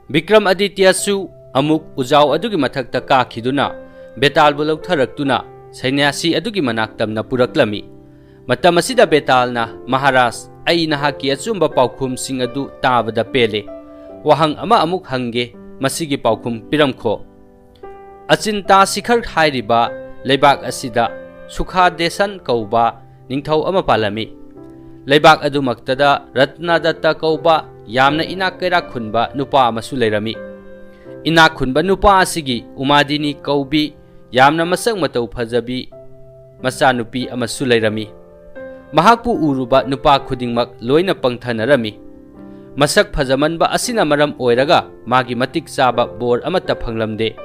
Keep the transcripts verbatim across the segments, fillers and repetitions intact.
ꯕꯤꯀ꯭ꯔꯝ ꯑꯗꯤꯇ꯭ꯌꯁꯨ ꯑꯃꯨꯛ ꯎꯖꯥꯎ ꯑꯗꯨꯒꯤ ꯃꯊꯛꯇ ꯀꯥꯈꯤꯗꯨꯅ ꯕꯦꯇꯥꯜꯕꯨ ꯂꯧꯊꯔꯛꯇꯨꯅ ꯁꯩꯅ꯭ꯌꯥꯁꯤ ꯑꯗꯨꯒꯤ ꯃꯅꯥꯛ ꯇꯝꯅ ꯄꯨꯔꯛꯂꯝꯃꯤ꯫ ꯃꯇꯝ ꯑꯁꯤꯗ ꯕꯦꯇꯥꯜꯅ, "ꯃꯍꯥꯔꯥꯖ, ꯑꯩ ꯅꯍꯥꯛꯀꯤ ꯑꯆꯨꯝꯕ ꯄꯥꯎꯈꯨꯝꯁꯤꯡ ꯑꯗꯨ ꯇꯥꯕꯗ ꯄꯦꯜꯂꯦ꯫ ꯋꯥꯍꯪ ꯑꯃ ꯑꯃꯨꯛ ꯍꯪꯒꯦ, ꯃꯁꯤꯒꯤ ꯄꯥꯎꯈꯨꯝ ꯄꯤꯔꯝꯈꯣ꯫" ꯑꯆꯤꯟꯇꯥ ꯁꯤꯈꯔ ꯍꯥꯏꯔꯤꯕ ꯂꯩꯕꯥꯛ ꯑꯁꯤꯗ ꯁꯨꯈꯥꯗꯦꯁꯟ ꯀꯧꯕ ꯅꯤꯡꯊꯧ ꯑꯃ ꯄꯥꯜꯂꯝꯃꯤ꯫ ꯂꯩꯕꯥꯛ ꯑꯗꯨꯃꯛꯇꯗ ꯔꯠꯅꯗꯠꯇ ꯀꯧꯕ ꯌꯥꯝꯅ ꯏꯅꯥꯛ ꯀꯩꯔꯥꯛ ꯈꯨꯟꯕ ꯅꯨꯄꯥ ꯑꯃꯁꯨ ꯂꯩꯔꯝꯃꯤ꯫ ꯏꯅꯥꯛ ꯈꯨꯟꯕ ꯅꯨꯄꯥ ꯑꯁꯤꯒꯤ ꯎꯃꯥꯗꯤꯅꯤ ꯀꯧꯕꯤ ꯌꯥꯝꯅ ꯃꯁꯛ ꯃꯇꯧ ꯐꯖꯕꯤ ꯃꯆꯥꯅꯨꯄꯤ ꯑꯃꯁꯨ ꯂꯩꯔꯝꯃꯤ꯫ ꯃꯍꯥꯛꯄꯨ ꯎꯔꯨꯕ ꯅꯨꯄꯥ ꯈꯨꯗꯤꯡꯃꯛ ꯂꯣꯏꯅ ꯄꯪꯊꯅꯔꯝꯃꯤ꯫ ꯃꯁꯛ ꯐꯖꯃꯟꯕ ꯑꯁꯤꯅ ꯃꯔꯝ ꯑꯣꯏꯔꯒ ꯃꯥꯒꯤ ꯃꯇꯤꯛ ꯆꯥꯕ ꯕꯣꯔ ꯑꯃꯠꯇ ꯐꯪꯂꯝꯗꯦ꯫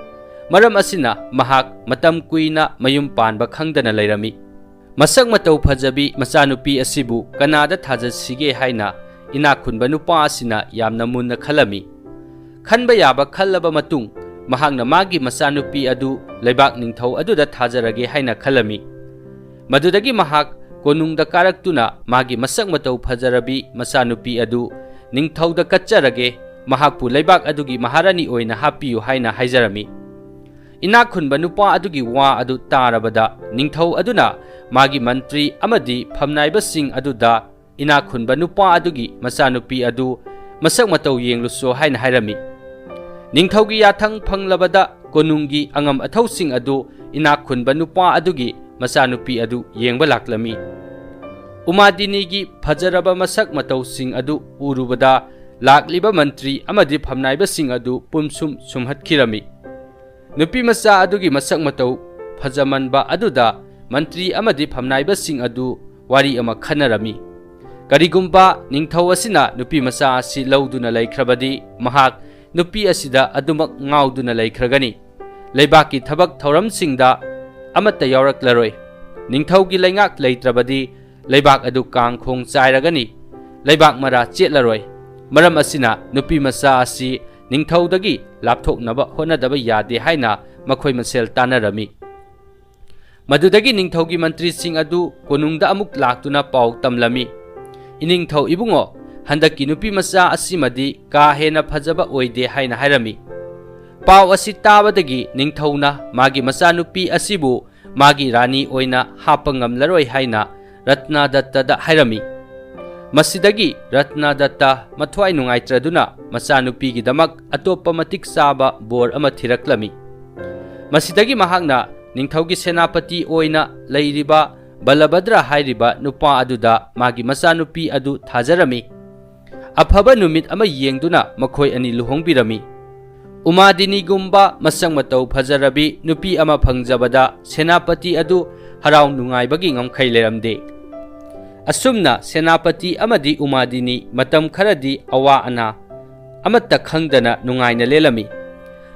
ꯃꯔꯝ ꯑꯁꯤꯅ ꯃꯍꯥꯛ ꯃꯇꯝ ꯀꯨꯏꯅ ꯃꯌꯨꯝ ꯄꯥꯟꯕ ꯈꯪꯗꯅ ꯂꯩꯔꯝꯃꯤ꯫ ꯃꯁꯛ ꯃꯇꯧ ꯐꯖꯕꯤ ꯃꯆꯥꯅꯨꯄꯤ ꯑꯁꯤꯕꯨ ꯀꯅꯥꯗ ꯊꯥꯖꯁꯤꯒꯦ ꯍꯥꯏꯅ ꯏꯅꯥꯛ ꯈꯨꯟꯕ ꯅꯨꯄꯥ ꯑꯁꯤꯅ ꯌꯥꯝꯅ ꯃꯨꯟꯅ ꯈꯜꯂꯝꯃꯤ꯫ ꯈꯟꯕ ꯌꯥꯕ ꯈꯜꯂꯕ ꯃꯇꯨꯡ, ꯃꯍꯥꯛꯅ ꯃꯥꯒꯤ ꯃꯆꯥꯅꯨꯄꯤ ꯑꯗꯨ ꯂꯩꯕꯥꯛ ꯅꯤꯡꯊꯧ ꯑꯗꯨꯗ ꯊꯥꯖꯔꯒꯦ ꯍꯥꯏꯅ ꯈꯜꯂꯝꯃꯤ꯫ ꯃꯗꯨꯗꯒꯤ ꯃꯍꯥꯛ ꯀꯣꯅꯨꯡꯗ ꯀꯥꯔꯛꯇꯨꯅ ꯃꯥꯒꯤ ꯃꯁꯛ ꯃꯇꯧ ꯐꯖꯔꯕꯤ ꯃꯆꯥꯅꯨꯄꯤ ꯑꯗꯨ ꯅꯤꯡꯊꯧꯗ ꯀꯠꯆꯔꯒꯦ, ꯃꯍꯥꯛꯄꯨ ꯂꯩꯕꯥꯛ ꯑꯗꯨꯒꯤ ꯃꯍꯥꯔꯥꯅꯤ ꯑꯣꯏꯅ ꯍꯥꯞꯄꯤꯌꯨ ꯍꯥꯏꯅ ꯍꯥꯏꯖꯔꯝꯃꯤ꯫ ꯏꯅꯥꯛ ꯈꯨꯟꯕ ꯅꯨꯄꯥ ꯑꯗꯨꯒꯤ ꯋꯥ ꯑꯗꯨ ꯇꯥꯔꯕꯗ ꯅꯤꯡꯊꯧ ꯑꯗꯨꯅ ꯃꯥꯒꯤ ꯃꯟꯇ꯭ꯔꯤ ꯑꯃꯗꯤ ꯐꯝꯅꯥꯏꯕꯁꯤꯡ ꯑꯗꯨꯗ ꯏꯅꯥꯛ ꯈꯨꯟꯕ ꯅꯨꯄꯥ ꯑꯗꯨꯒꯤ ꯃꯆꯥꯅꯨꯄꯤ ꯑꯗꯨ ꯃꯁꯛ ꯃꯇꯧ ꯌꯦꯡꯂꯨꯆꯣ ꯍꯥꯏꯅ ꯍꯥꯏꯔꯝꯃꯤ꯫ ꯅꯤꯡꯊꯧꯒꯤ ꯌꯥꯊꯪ ꯐꯪꯂꯕꯗ ꯀꯣꯅꯨꯡꯒꯤ ꯑꯉꯝ ꯑꯊꯧꯁꯤꯡ ꯑꯗꯨ ꯏꯅꯥꯛ ꯈꯨꯟꯕ ꯅꯨꯄꯥ ꯑꯗꯨꯒꯤ ꯃꯆꯥꯅꯨꯄꯤ ꯑꯗꯨ ꯌꯦꯡꯕ ꯂꯥꯛꯂꯝꯃꯤ꯫ ꯎꯃꯥꯗꯤꯅꯤꯒꯤ ꯐꯖꯔꯕ ꯃꯁꯛ ꯃꯇꯧꯁꯤꯡ ꯑꯗꯨ ꯎꯔꯨꯕꯗ ꯂꯥꯛꯂꯤꯕ ꯃꯟꯇ꯭ꯔꯤ ꯑꯃꯗꯤ ꯐꯝꯅꯥꯏꯕꯁꯤꯡ ꯑꯗꯨ ꯄꯨꯝꯁꯨꯝ ꯁꯨꯝꯍꯠꯈꯤꯔꯝꯃꯤ꯫ ꯅꯨꯄꯤ ꯃꯆꯥ ꯑꯗꯨꯒꯤ ꯃꯁꯛ ꯃꯇꯧ ꯐꯖꯃꯟꯕ ꯑꯗꯨꯗ ꯃꯟꯇ꯭ꯔꯤ ꯑꯃꯗꯤ ꯐꯝꯅꯥꯏꯕꯁꯤꯡ ꯑꯗꯨ ꯋꯥꯔꯤ ꯑꯃ ꯈꯟꯅꯔꯝꯃꯤ꯫ ꯀꯔꯤꯒꯨꯝꯕ ꯅꯤꯡꯊꯧ ꯑꯁꯤꯅ ꯅꯨꯄꯤ ꯃꯆꯥ ꯑꯁꯤ ꯂꯧꯗꯨꯅ ꯂꯩꯈ꯭ꯔꯕꯗꯤ ꯃꯍꯥꯛ ꯅꯨꯄꯤ ꯑꯁꯤꯗ ꯑꯗꯨꯃꯛ ꯉꯥꯎꯗꯨꯅ ꯂꯩꯈ꯭ꯔꯒꯅꯤ꯫ ꯂꯩꯕꯥꯛꯀꯤ ꯊꯕꯛ ꯊꯧꯔꯝꯁꯤꯡꯗ ꯑꯃꯠꯇ ꯌꯥꯎꯔꯛꯂꯔꯣꯏ꯫ ꯅꯤꯡꯊꯧꯒꯤ ꯂꯩꯉꯥꯛ ꯂꯩꯇ꯭ꯔꯕꯗꯤ ꯂꯩꯕꯥꯛ ꯑꯗꯨ ꯀꯥꯡ ꯈꯣꯡ ꯆꯥꯏꯔꯒꯅꯤ꯫ ꯂꯩꯕꯥꯛ ꯃꯔꯥ ꯆꯦꯠꯂꯔꯣꯏ꯫ ꯃꯔꯝ ꯑꯁꯤꯅ ꯅꯨꯄꯤ ꯃꯆꯥ ꯑꯁꯤ ꯅꯤꯡꯊꯧꯗꯒꯤ ꯂꯥꯞꯊꯣꯛꯅꯕ ꯍꯣꯠꯅꯗꯕ ꯌꯥꯗꯦ ꯍꯥꯏꯅ ꯃꯈꯣꯏ ꯃꯁꯦꯜ ꯇꯥꯟꯅꯔꯝꯃꯤ꯫ ꯃꯗꯨꯗꯒꯤ ꯅꯤꯡꯊꯧꯒꯤ ꯃꯟꯇ꯭ꯔꯤꯁꯤꯡ ꯑꯗꯨ ꯀꯣꯅꯨꯡꯗ ꯑꯃꯨꯛ ꯂꯥꯛꯇꯨꯅ ꯄꯥꯎ ꯇꯝꯂꯝꯃꯤ, "ꯏꯅꯤꯡꯊꯧ ꯏꯕꯨꯡꯉꯣ, ꯍꯟꯗꯛꯀꯤ ꯅꯨꯄꯤ ꯃꯆꯥ ꯑꯁꯤꯃꯗꯤ ꯀꯥ ꯍꯦꯟꯅ ꯐꯖꯕ ꯑꯣꯏꯗꯦ" ꯍꯥꯏꯅ ꯍꯥꯏꯔꯝꯃꯤ꯫ ꯄꯥꯎ ꯑꯁꯤ ꯇꯥꯕꯗꯒꯤ ꯅꯤꯡꯊꯧꯅ ꯃꯥꯒꯤ ꯃꯆꯥꯅꯨꯄꯤ ꯑꯁꯤꯕꯨ ꯃꯥꯒꯤ ꯔꯥꯅꯤ ꯑꯣꯏꯅ ꯍꯥꯞꯄ ꯉꯝꯂꯔꯣꯏ ꯍꯥꯏꯅ ꯔꯠꯅꯥꯗꯠꯇꯗ ꯍꯥꯏꯔꯝꯃꯤ꯫ ꯃꯁꯤꯗꯒꯤ ꯔꯠꯅꯥꯗꯠꯇ ꯃꯊ꯭ꯋꯥꯏ ꯅꯨꯡꯉꯥꯏꯇ꯭ꯔꯗꯨꯅ ꯃꯆꯥꯅꯨꯄꯤꯒꯤꯗꯃꯛ ꯑꯇꯣꯞꯄ ꯃꯇꯤꯛ ꯆꯥꯕ ꯕꯣꯔ ꯑꯃ ꯊꯤꯔꯛꯂꯝꯃꯤ꯫ ꯃꯁꯤꯗꯒꯤ ꯃꯍꯥꯛꯅ ꯅꯤꯡꯊꯧꯒꯤ ꯁꯦꯅꯥꯄꯇꯤ ꯑꯣꯏꯅ ꯂꯩꯔꯤꯕ ꯕꯂꯚꯗ꯭ꯔ ꯍꯥꯏꯔꯤꯕ ꯅꯨꯄꯥ ꯑꯗꯨꯗ ꯃꯥꯒꯤ ꯃꯆꯥꯅꯨꯄꯤ ꯑꯗꯨ ꯊꯥꯖꯔꯝꯃꯤ꯫ ꯑꯐꯕ ꯅꯨꯃꯤꯠ ꯑꯃ ꯌꯦꯡꯗꯨꯅ ꯃꯈꯣꯏ ꯑꯅꯤ ꯂꯨꯍꯣꯡꯕꯤꯔꯝꯃꯤ꯫ ꯎꯃꯥꯗꯤꯅꯤꯒꯨꯝꯕ ꯃꯁꯛ ꯃꯇꯧ ꯐꯖꯔꯕꯤ ꯅꯨꯄꯤ ꯑꯃ ꯐꯪꯖꯕꯗ ꯁꯦꯅꯥꯄꯇꯤ ꯑꯗꯨ ꯍꯔꯥꯎ ꯅꯨꯡꯉꯥꯏꯕꯒꯤ ꯉꯝꯈꯩ ꯂꯩꯔꯝꯗꯦ꯫ ꯑꯁꯨꯝꯅ ꯁꯦꯅꯥꯄꯇꯤ ꯑꯃꯗꯤ ꯎꯃꯥꯗꯤꯅꯤ ꯃꯇꯝ ꯈꯔꯗꯤ ꯑꯋꯥ ꯑꯅꯥ ꯑꯃꯠꯇ ꯈꯪꯗꯅ ꯅꯨꯡꯉꯥꯏꯅ ꯂꯦꯜꯂꯝꯃꯤ꯫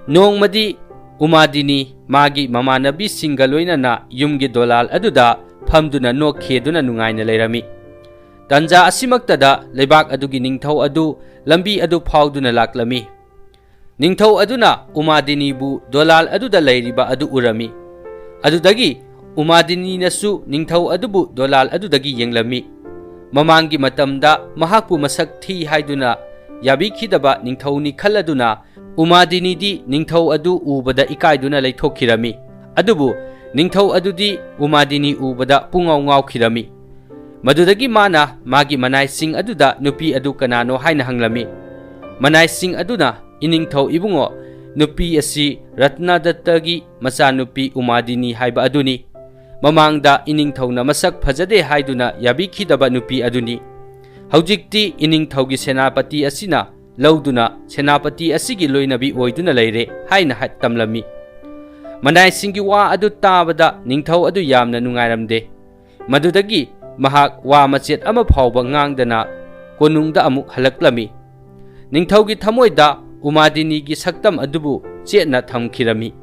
ꯅꯣꯡꯃꯗꯤ ꯎꯃꯥꯗꯤꯅꯤ ꯃꯥꯒꯤ ꯃꯃꯥꯟꯅꯕꯤꯁꯤꯡꯒ ꯂꯣꯏꯅꯅ ꯌꯨꯝꯒꯤ ꯗꯣꯂꯥꯜ ꯑꯗꯨꯗ ꯐꯝꯗꯨꯅ ꯅꯣꯛꯈꯤꯗꯨꯅ ꯅꯨꯡꯉꯥꯏꯅ ꯂꯩꯔꯝꯃꯤ꯫ ꯇꯟꯖꯥ ꯑꯁꯤꯃꯛꯇꯗ ꯂꯩꯕꯥꯛ ꯑꯗꯨꯒꯤ ꯅꯤꯡꯊꯧ ꯑꯗꯨ ꯂꯝꯕꯤ ꯑꯗꯨ ꯐꯥꯎꯗꯨꯅ ꯂꯥꯛꯂꯝꯃꯤ꯫ ꯅꯤꯡꯊꯧ ꯑꯗꯨꯅ ꯎꯃꯥꯗꯤꯅꯤꯕꯨ ꯗꯣꯂꯥꯜ ꯑꯗꯨꯗ ꯂꯩꯔꯤꯕ ꯑꯗꯨ ꯎꯔꯝꯃꯤ꯫ ꯑꯗꯨꯗꯒꯤ ꯎꯃꯥꯗꯤꯅꯤꯅꯁꯨ ꯅꯤꯡꯊꯧ ꯑꯗꯨꯕꯨ ꯗꯣꯂꯥꯜ ꯑꯗꯨꯗꯒꯤ ꯌꯦꯡꯂꯝꯃꯤ꯫ ꯃꯃꯥꯡꯒꯤ ꯃꯇꯝꯗ ꯃꯍꯥꯛꯄꯨ ꯃꯁꯛ ꯊꯤ ꯍꯥꯏꯗꯨꯅ ꯌꯥꯕꯤꯈꯤꯗꯕ ꯅꯤꯡꯊꯧꯅꯤ ꯈꯜꯂꯗꯨꯅ ꯎꯃꯥꯗꯤꯅꯤꯗꯤ ꯅꯤꯡꯊꯧ ꯑꯗꯨ ꯎꯕꯗ ꯏꯀꯥꯏꯗꯨꯅ ꯂꯩꯊꯣꯛꯈꯤꯔꯝꯃꯤ꯫ ꯑꯗꯨꯕꯨ ꯅꯤꯡꯊꯧ ꯑꯗꯨꯗꯤ ꯎꯃꯥꯗꯤꯅꯤ ꯎꯕꯗ ꯄꯨꯡꯉꯥꯎ ꯉꯥꯎꯈꯤꯔꯝꯃꯤ꯫ ꯃꯗꯨꯗꯒꯤ ꯃꯥꯅ ꯃꯥꯒꯤ ꯃꯅꯥꯏꯁꯤꯡ ꯑꯗꯨꯗ ꯅꯨꯄꯤ ꯑꯗꯨ ꯀꯅꯥꯅꯣ ꯍꯥꯏꯅ ꯍꯪꯂꯝꯃꯤ꯫ ꯃꯅꯥꯏꯁꯤꯡ ꯑꯗꯨꯅ, "ꯏꯅꯤꯡꯊꯧ ꯏꯕꯨꯡꯉꯣ, ꯅꯨꯄꯤ ꯑꯁꯤ ꯔꯠꯅꯗꯠꯇꯒꯤ ꯃꯆꯥꯅꯨꯄꯤ ꯎꯃꯥꯗꯤꯅꯤ ꯍꯥꯏꯕ ꯑꯗꯨꯅꯤ꯫ ꯃꯃꯥꯡꯗ ꯏꯅꯤꯡꯊꯧꯅ ꯃꯁꯛ ꯐꯖꯗꯦ ꯍꯥꯏꯗꯨꯅ ꯌꯥꯕꯤꯈꯤꯗꯕ ꯅꯨꯄꯤ ꯑꯗꯨꯅꯤ꯫ ꯍꯧꯖꯤꯛꯇꯤ ꯏꯅꯤꯡꯊꯧꯒꯤ ꯁꯦꯅꯥꯄꯇꯤ ꯑꯁꯤꯅ ꯂꯧꯗꯨꯅ ꯁꯦꯅꯥꯄꯇꯤ ꯑꯁꯤꯒꯤ ꯂꯣꯏꯅꯕꯤ ꯑꯣꯏꯗꯨꯅ ꯂꯩꯔꯦ" ꯍꯥꯏꯅ ꯍꯥꯏ-, ꯇꯝꯂꯝꯃꯤ꯫ ꯃꯅꯥꯏꯁꯤꯡꯒꯤ ꯋꯥ ꯑꯗꯨ ꯇꯥꯕꯗ ꯅꯤꯡꯊꯧ ꯑꯗꯨ ꯌꯥꯝꯅ ꯅꯨꯡꯉꯥꯏꯔꯝꯗꯦ꯫ ꯃꯗꯨꯗꯒꯤ ꯃꯍꯥꯛ ꯋꯥ ꯃꯆꯦꯠ ꯑꯃ ꯐꯥꯎꯕ ꯉꯥꯡꯗꯅ ꯀꯣꯅꯨꯡꯗ ꯑꯃꯨꯛ ꯍꯜꯂꯛꯂꯝꯃꯤ꯫ ꯅꯤꯡꯊꯧꯒꯤ ꯊꯃꯣꯏꯗ ꯎꯃꯥꯗꯤꯅꯤꯒꯤ ꯁꯛꯇꯝ ꯑꯗꯨꯕꯨ ꯆꯦꯠꯅ ꯊꯝꯈꯤꯔꯝꯃꯤ꯫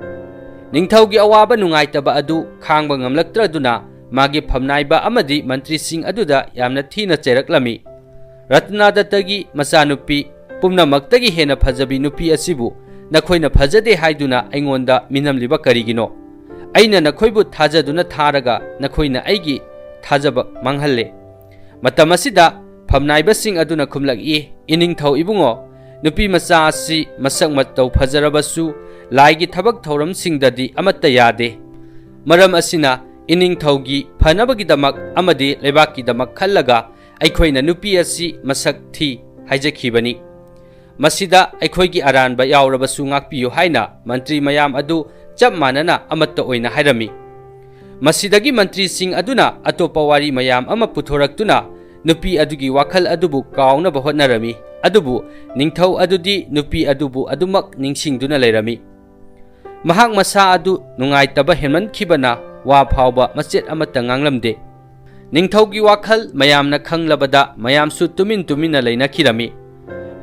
ꯅꯤꯡꯊꯧꯒꯤ ꯑꯋꯥꯕ ꯅꯨꯡꯉꯥꯏꯇꯕ ꯑꯗꯨ ꯈꯥꯡꯕ ꯉꯝꯂꯛꯇ꯭ꯔꯗꯨꯅ ꯃꯥꯒꯤ ꯐꯝꯅꯥꯏꯕ ꯑꯃꯗꯤ ꯃꯟꯇ꯭ꯔꯤꯁꯤꯡ ꯑꯗꯨꯗ ꯌꯥꯝꯅ ꯊꯤꯅ ꯆꯩꯔꯛꯂꯝꯃꯤ꯫ "ꯔꯠꯅꯥꯗꯠꯇꯒꯤ ꯃꯆꯥꯅꯨꯄꯤ ꯄꯨꯝꯅꯃꯛꯇꯒꯤ ꯍꯦꯟꯅ ꯐꯖꯕꯤ ꯅꯨꯄꯤ ꯑꯁꯤꯕꯨ ꯅꯈꯣꯏꯅ ꯐꯖꯗꯦ ꯍꯥꯏꯗꯨꯅ ꯑꯩꯉꯣꯟꯗ ꯃꯤꯅꯝꯂꯤꯕ ꯀꯔꯤꯒꯤꯅꯣ? ꯑꯩꯅ ꯅꯈꯣꯏꯕꯨ ꯊꯥꯖꯗꯨꯅ ꯊꯥꯔꯒ ꯅꯈꯣꯏꯅ ꯑꯩꯒꯤ ꯊꯥꯖꯕ ꯃꯥꯡꯍꯜꯂꯦ꯫ ꯃꯇꯝ ꯑꯁꯤꯗ ꯐꯝꯅꯥꯏꯕꯁꯤꯡ ꯑꯗꯨꯅ ꯈꯨꯝꯂꯛꯏ, "ꯏꯅꯤꯡꯊꯧ ꯏꯕꯨꯡꯉꯣ, ꯅꯨꯄꯤ ꯃꯆꯥ ꯑꯁꯤ ꯃꯁꯛ ꯃꯇꯧ ꯐꯖꯔꯕꯁꯨ ꯂꯥꯏꯒꯤ ꯊꯕꯛ ꯊꯧꯔꯝꯁꯤꯡꯗꯗꯤ ꯑꯃꯠꯇ ꯌꯥꯗꯦ꯫ ꯃꯔꯝ ꯑꯁꯤꯅ ꯏꯅꯤꯡꯊꯧꯒꯤ ꯐꯅꯕꯒꯤꯗꯃꯛ ꯑꯃꯗꯤ ꯂꯩꯕꯥꯛꯀꯤꯗꯃꯛ ꯈꯜꯂꯒ ꯑꯩꯈꯣꯏꯅ ꯅꯨꯄꯤ ꯑꯁꯤ ꯃꯁꯛ ꯊꯤ ꯍꯥꯏꯖꯈꯤꯕꯅꯤ꯫ ꯃꯁꯤꯗ ꯑꯩꯈꯣꯏꯒꯤ ꯑꯔꯥꯟꯕ ꯌꯥꯎꯔꯕꯁꯨ ꯉꯥꯛꯄꯤꯌꯨ" ꯍꯥꯏꯅ ꯃꯟꯇ꯭ꯔꯤ ꯃꯌꯥꯝ ꯑꯗꯨ ꯆꯞ ꯃꯥꯟꯅꯅ ꯑꯃꯠꯇ ꯑꯣꯏꯅ ꯍꯥꯏꯔꯝꯃꯤ꯫ ꯃꯁꯤꯗꯒꯤ ꯃꯟꯇ꯭ꯔꯤꯁꯤꯡ ꯑꯗꯨꯅ ꯑꯇꯣꯞꯄ ꯋꯥꯔꯤ ꯃꯌꯥꯝ ꯑꯃ ꯄꯨꯊꯣꯔꯛꯇꯨꯅ ꯅꯨꯄꯤ ꯑꯗꯨꯒꯤ ꯋꯥꯈꯜ ꯑꯗꯨꯕꯨ ꯀꯥꯎꯅꯕ ꯍꯣꯠꯅꯔꯝꯃꯤ꯫ ꯑꯗꯨꯕꯨ ꯅꯤꯡꯊꯧ ꯑꯗꯨꯗꯤ ꯅꯨꯄꯤ ꯑꯗꯨꯕꯨ ꯑꯗꯨꯃꯛ ꯅꯤꯡꯁꯤꯡꯗꯨꯅ ꯂꯩꯔꯝꯃꯤ꯫ ꯃꯍꯥꯛ ꯃꯁꯥ ꯑꯗꯨ ꯅꯨꯡꯉꯥꯏꯇꯕ ꯍꯦꯟꯃꯟꯈꯤꯕꯅ ꯋꯥ ꯐꯥꯎꯕ ꯃꯆꯦꯠ ꯑꯃꯠꯇ ꯉꯥꯡꯂꯝꯗꯦ꯫ ꯅꯤꯡꯊꯧꯒꯤ ꯋꯥꯈꯜ ꯃꯌꯥꯝꯅ ꯈꯪꯂꯕꯗ ꯃꯌꯥꯝꯁꯨ ꯇꯨꯃꯤꯟ ꯇꯨꯃꯤꯟꯅ ꯂꯩꯅꯈꯤꯔꯝꯃꯤ꯫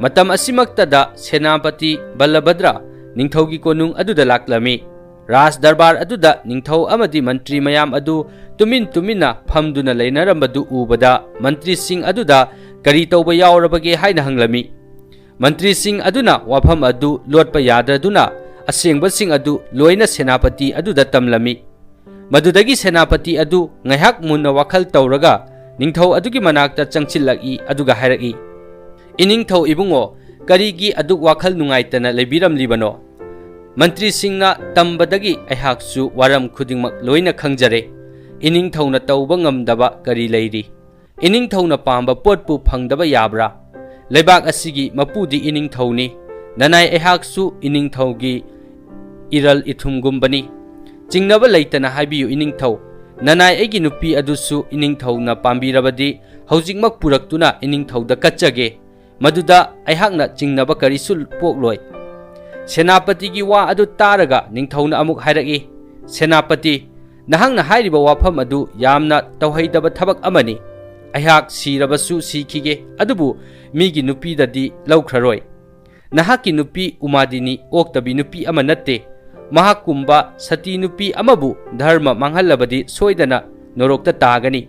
ꯃꯇꯝ ꯑꯁꯤꯃꯛꯇꯗ ꯁꯦꯅꯥꯄꯇꯤ ꯕꯜꯂꯚꯗ꯭ꯔ ꯅꯤꯡꯊꯧꯒꯤ ꯀꯣꯅꯨꯡ ꯑꯗꯨꯗ ꯂꯥꯛꯂꯝꯃꯤ꯫ ꯔꯥꯖ ꯗꯔꯕꯥꯔ ꯑꯗꯨꯗ ꯅꯤꯡꯊꯧ ꯑꯃꯗꯤ ꯃꯟꯇ꯭ꯔꯤ ꯃꯌꯥꯝ ꯑꯗꯨ ꯇꯨꯃꯤꯟ ꯇꯨꯃꯤꯟꯅ ꯐꯝꯗꯨꯅ ꯂꯩꯅꯔꯝꯕꯗꯨ ꯎꯕꯗ ꯃꯟꯇ꯭ꯔꯤꯁꯤꯡ ꯑꯗꯨꯗ ꯀꯔꯤ ꯇꯧꯕ ꯌꯥꯎꯔꯕꯒꯦ ꯍꯥꯏꯅ ꯍꯪꯂꯝꯃꯤ꯫ ꯃꯟꯇ꯭ꯔꯤꯁꯤꯡ ꯑꯗꯨꯅ ꯋꯥꯐꯝ ꯑꯗꯨ ꯂꯣꯠꯄ ꯌꯥꯗꯗꯨꯅ ꯑꯁꯦꯡꯕꯁꯤꯡ ꯑꯗꯨ ꯂꯣꯏꯅ ꯁꯦꯅꯥꯄꯇꯤ ꯑꯗꯨꯗ ꯇꯝꯂꯝꯃꯤ꯫ ꯃꯗꯨꯗꯒꯤ ꯁꯦꯅꯥꯄꯇꯤ ꯑꯗꯨ ꯉꯥꯏꯍꯥꯛ ꯃꯨꯟꯅ ꯋꯥꯈꯜ ꯇꯧꯔꯒ ꯅꯤꯡꯊꯧ ꯑꯗꯨꯒꯤ ꯃꯅꯥꯛꯇ ꯆꯪꯁꯤꯜꯂꯛꯏ, ꯑꯗꯨꯒ ꯍꯥꯏꯔꯛꯏ, "ꯏꯅꯤꯡꯊꯧ ꯏꯕꯨꯡꯉꯣ, ꯀꯔꯤꯒꯤ ꯑꯗꯨꯛ ꯋꯥꯈꯜ ꯅꯨꯡꯉꯥꯏꯇꯅ ꯂꯩꯕꯤꯔꯝꯂꯤꯕꯅꯣ? ꯃꯟꯇ꯭ꯔꯤꯁꯤꯡꯅ ꯇꯝꯕꯗꯒꯤ ꯑꯩꯍꯥꯛꯁꯨ ꯋꯥꯔꯝ ꯈꯨꯗꯤꯡꯃꯛ ꯂꯣꯏꯅ ꯈꯪꯖꯔꯦ꯫ ꯏꯅꯤꯡꯊꯧꯅ ꯇꯧꯕ ꯉꯝꯗꯕ ꯀꯔꯤ ꯂꯩꯔꯤ? ꯏꯅꯤꯡꯊꯧꯅ ꯄꯥꯝꯕ ꯄꯣꯠꯄꯨ ꯐꯪꯗꯕ ꯌꯥꯕ꯭ꯔꯥ? ꯂꯩꯕꯥꯛ ꯑꯁꯤꯒꯤ ꯃꯄꯨꯗꯤ ꯏꯅꯤꯡꯊꯧꯅꯤ꯫ ꯅꯅꯥꯏ ꯑꯩꯍꯥꯛꯁꯨ ꯏꯅꯤꯡꯊꯧꯒꯤ ꯏꯔꯜ ꯏꯊꯨꯝꯒꯨꯝꯕꯅꯤ꯫ ꯆꯤꯡꯅꯕ ꯂꯩꯇꯅ ꯍꯥꯏꯕꯤꯌꯨ ꯏꯅꯤꯡꯊꯧ, ꯅꯅꯥꯏ ꯑꯩꯒꯤ ꯅꯨꯄꯤ ꯑꯗꯨꯁꯨ ꯏꯅꯤꯡꯊꯧꯅ ꯄꯥꯝꯕꯤꯔꯕꯗꯤ ꯍꯧꯖꯤꯛꯃꯛ ꯄꯨꯔꯛꯇꯨꯅ ꯏꯅꯤꯡꯊꯧꯗ ꯀꯠꯆꯒꯦ꯫ ꯃꯗꯨꯗ ꯑꯩꯍꯥꯛꯅ ꯆꯤꯡꯅꯕ ꯀꯔꯤꯁꯨ ꯄꯣꯛꯂꯣꯏ꯫" ꯁꯦꯅꯥꯄꯇꯤꯒꯤ ꯋꯥ ꯑꯗꯨ ꯇꯥꯔꯒ ꯅꯤꯡꯊꯧꯅ ꯑꯃꯨꯛ ꯍꯥꯏꯔꯛꯏ, "ꯁꯦꯅꯥꯄꯇꯤ, ꯅꯍꯥꯛꯅ ꯍꯥꯏꯔꯤꯕ ꯋꯥꯐꯝ ꯑꯗꯨ ꯌꯥꯝꯅ ꯇꯧꯍꯩꯗꯕ ꯊꯕꯛ ꯑꯃꯅꯤ꯫ ꯑꯩꯍꯥꯛ ꯁꯤꯔꯕꯁꯨ ꯁꯤꯈꯤꯒꯦ, ꯑꯗꯨꯕꯨ ꯃꯤꯒꯤ ꯅꯨꯄꯤꯗꯗꯤ ꯂꯧꯈ꯭ꯔꯔꯣꯏ꯫ ꯅꯍꯥꯛꯀꯤ ꯅꯨꯄꯤ ꯎꯃꯥꯗꯤꯅꯤ ꯑꯣꯛꯇꯕꯤ ꯅꯨꯄꯤ ꯑꯃ ꯅꯠꯇꯦ꯫ ꯃꯍꯥꯛꯀꯨꯝꯕ ꯁꯇꯤ ꯅꯨꯄꯤ ꯑꯃꯕꯨ ꯙꯔꯃ ꯃꯥꯡꯍꯜꯂꯕꯗꯤ ꯁꯣꯏꯗꯅ ꯅꯣꯔꯣꯛꯇ ꯇꯥꯒꯅꯤ꯫"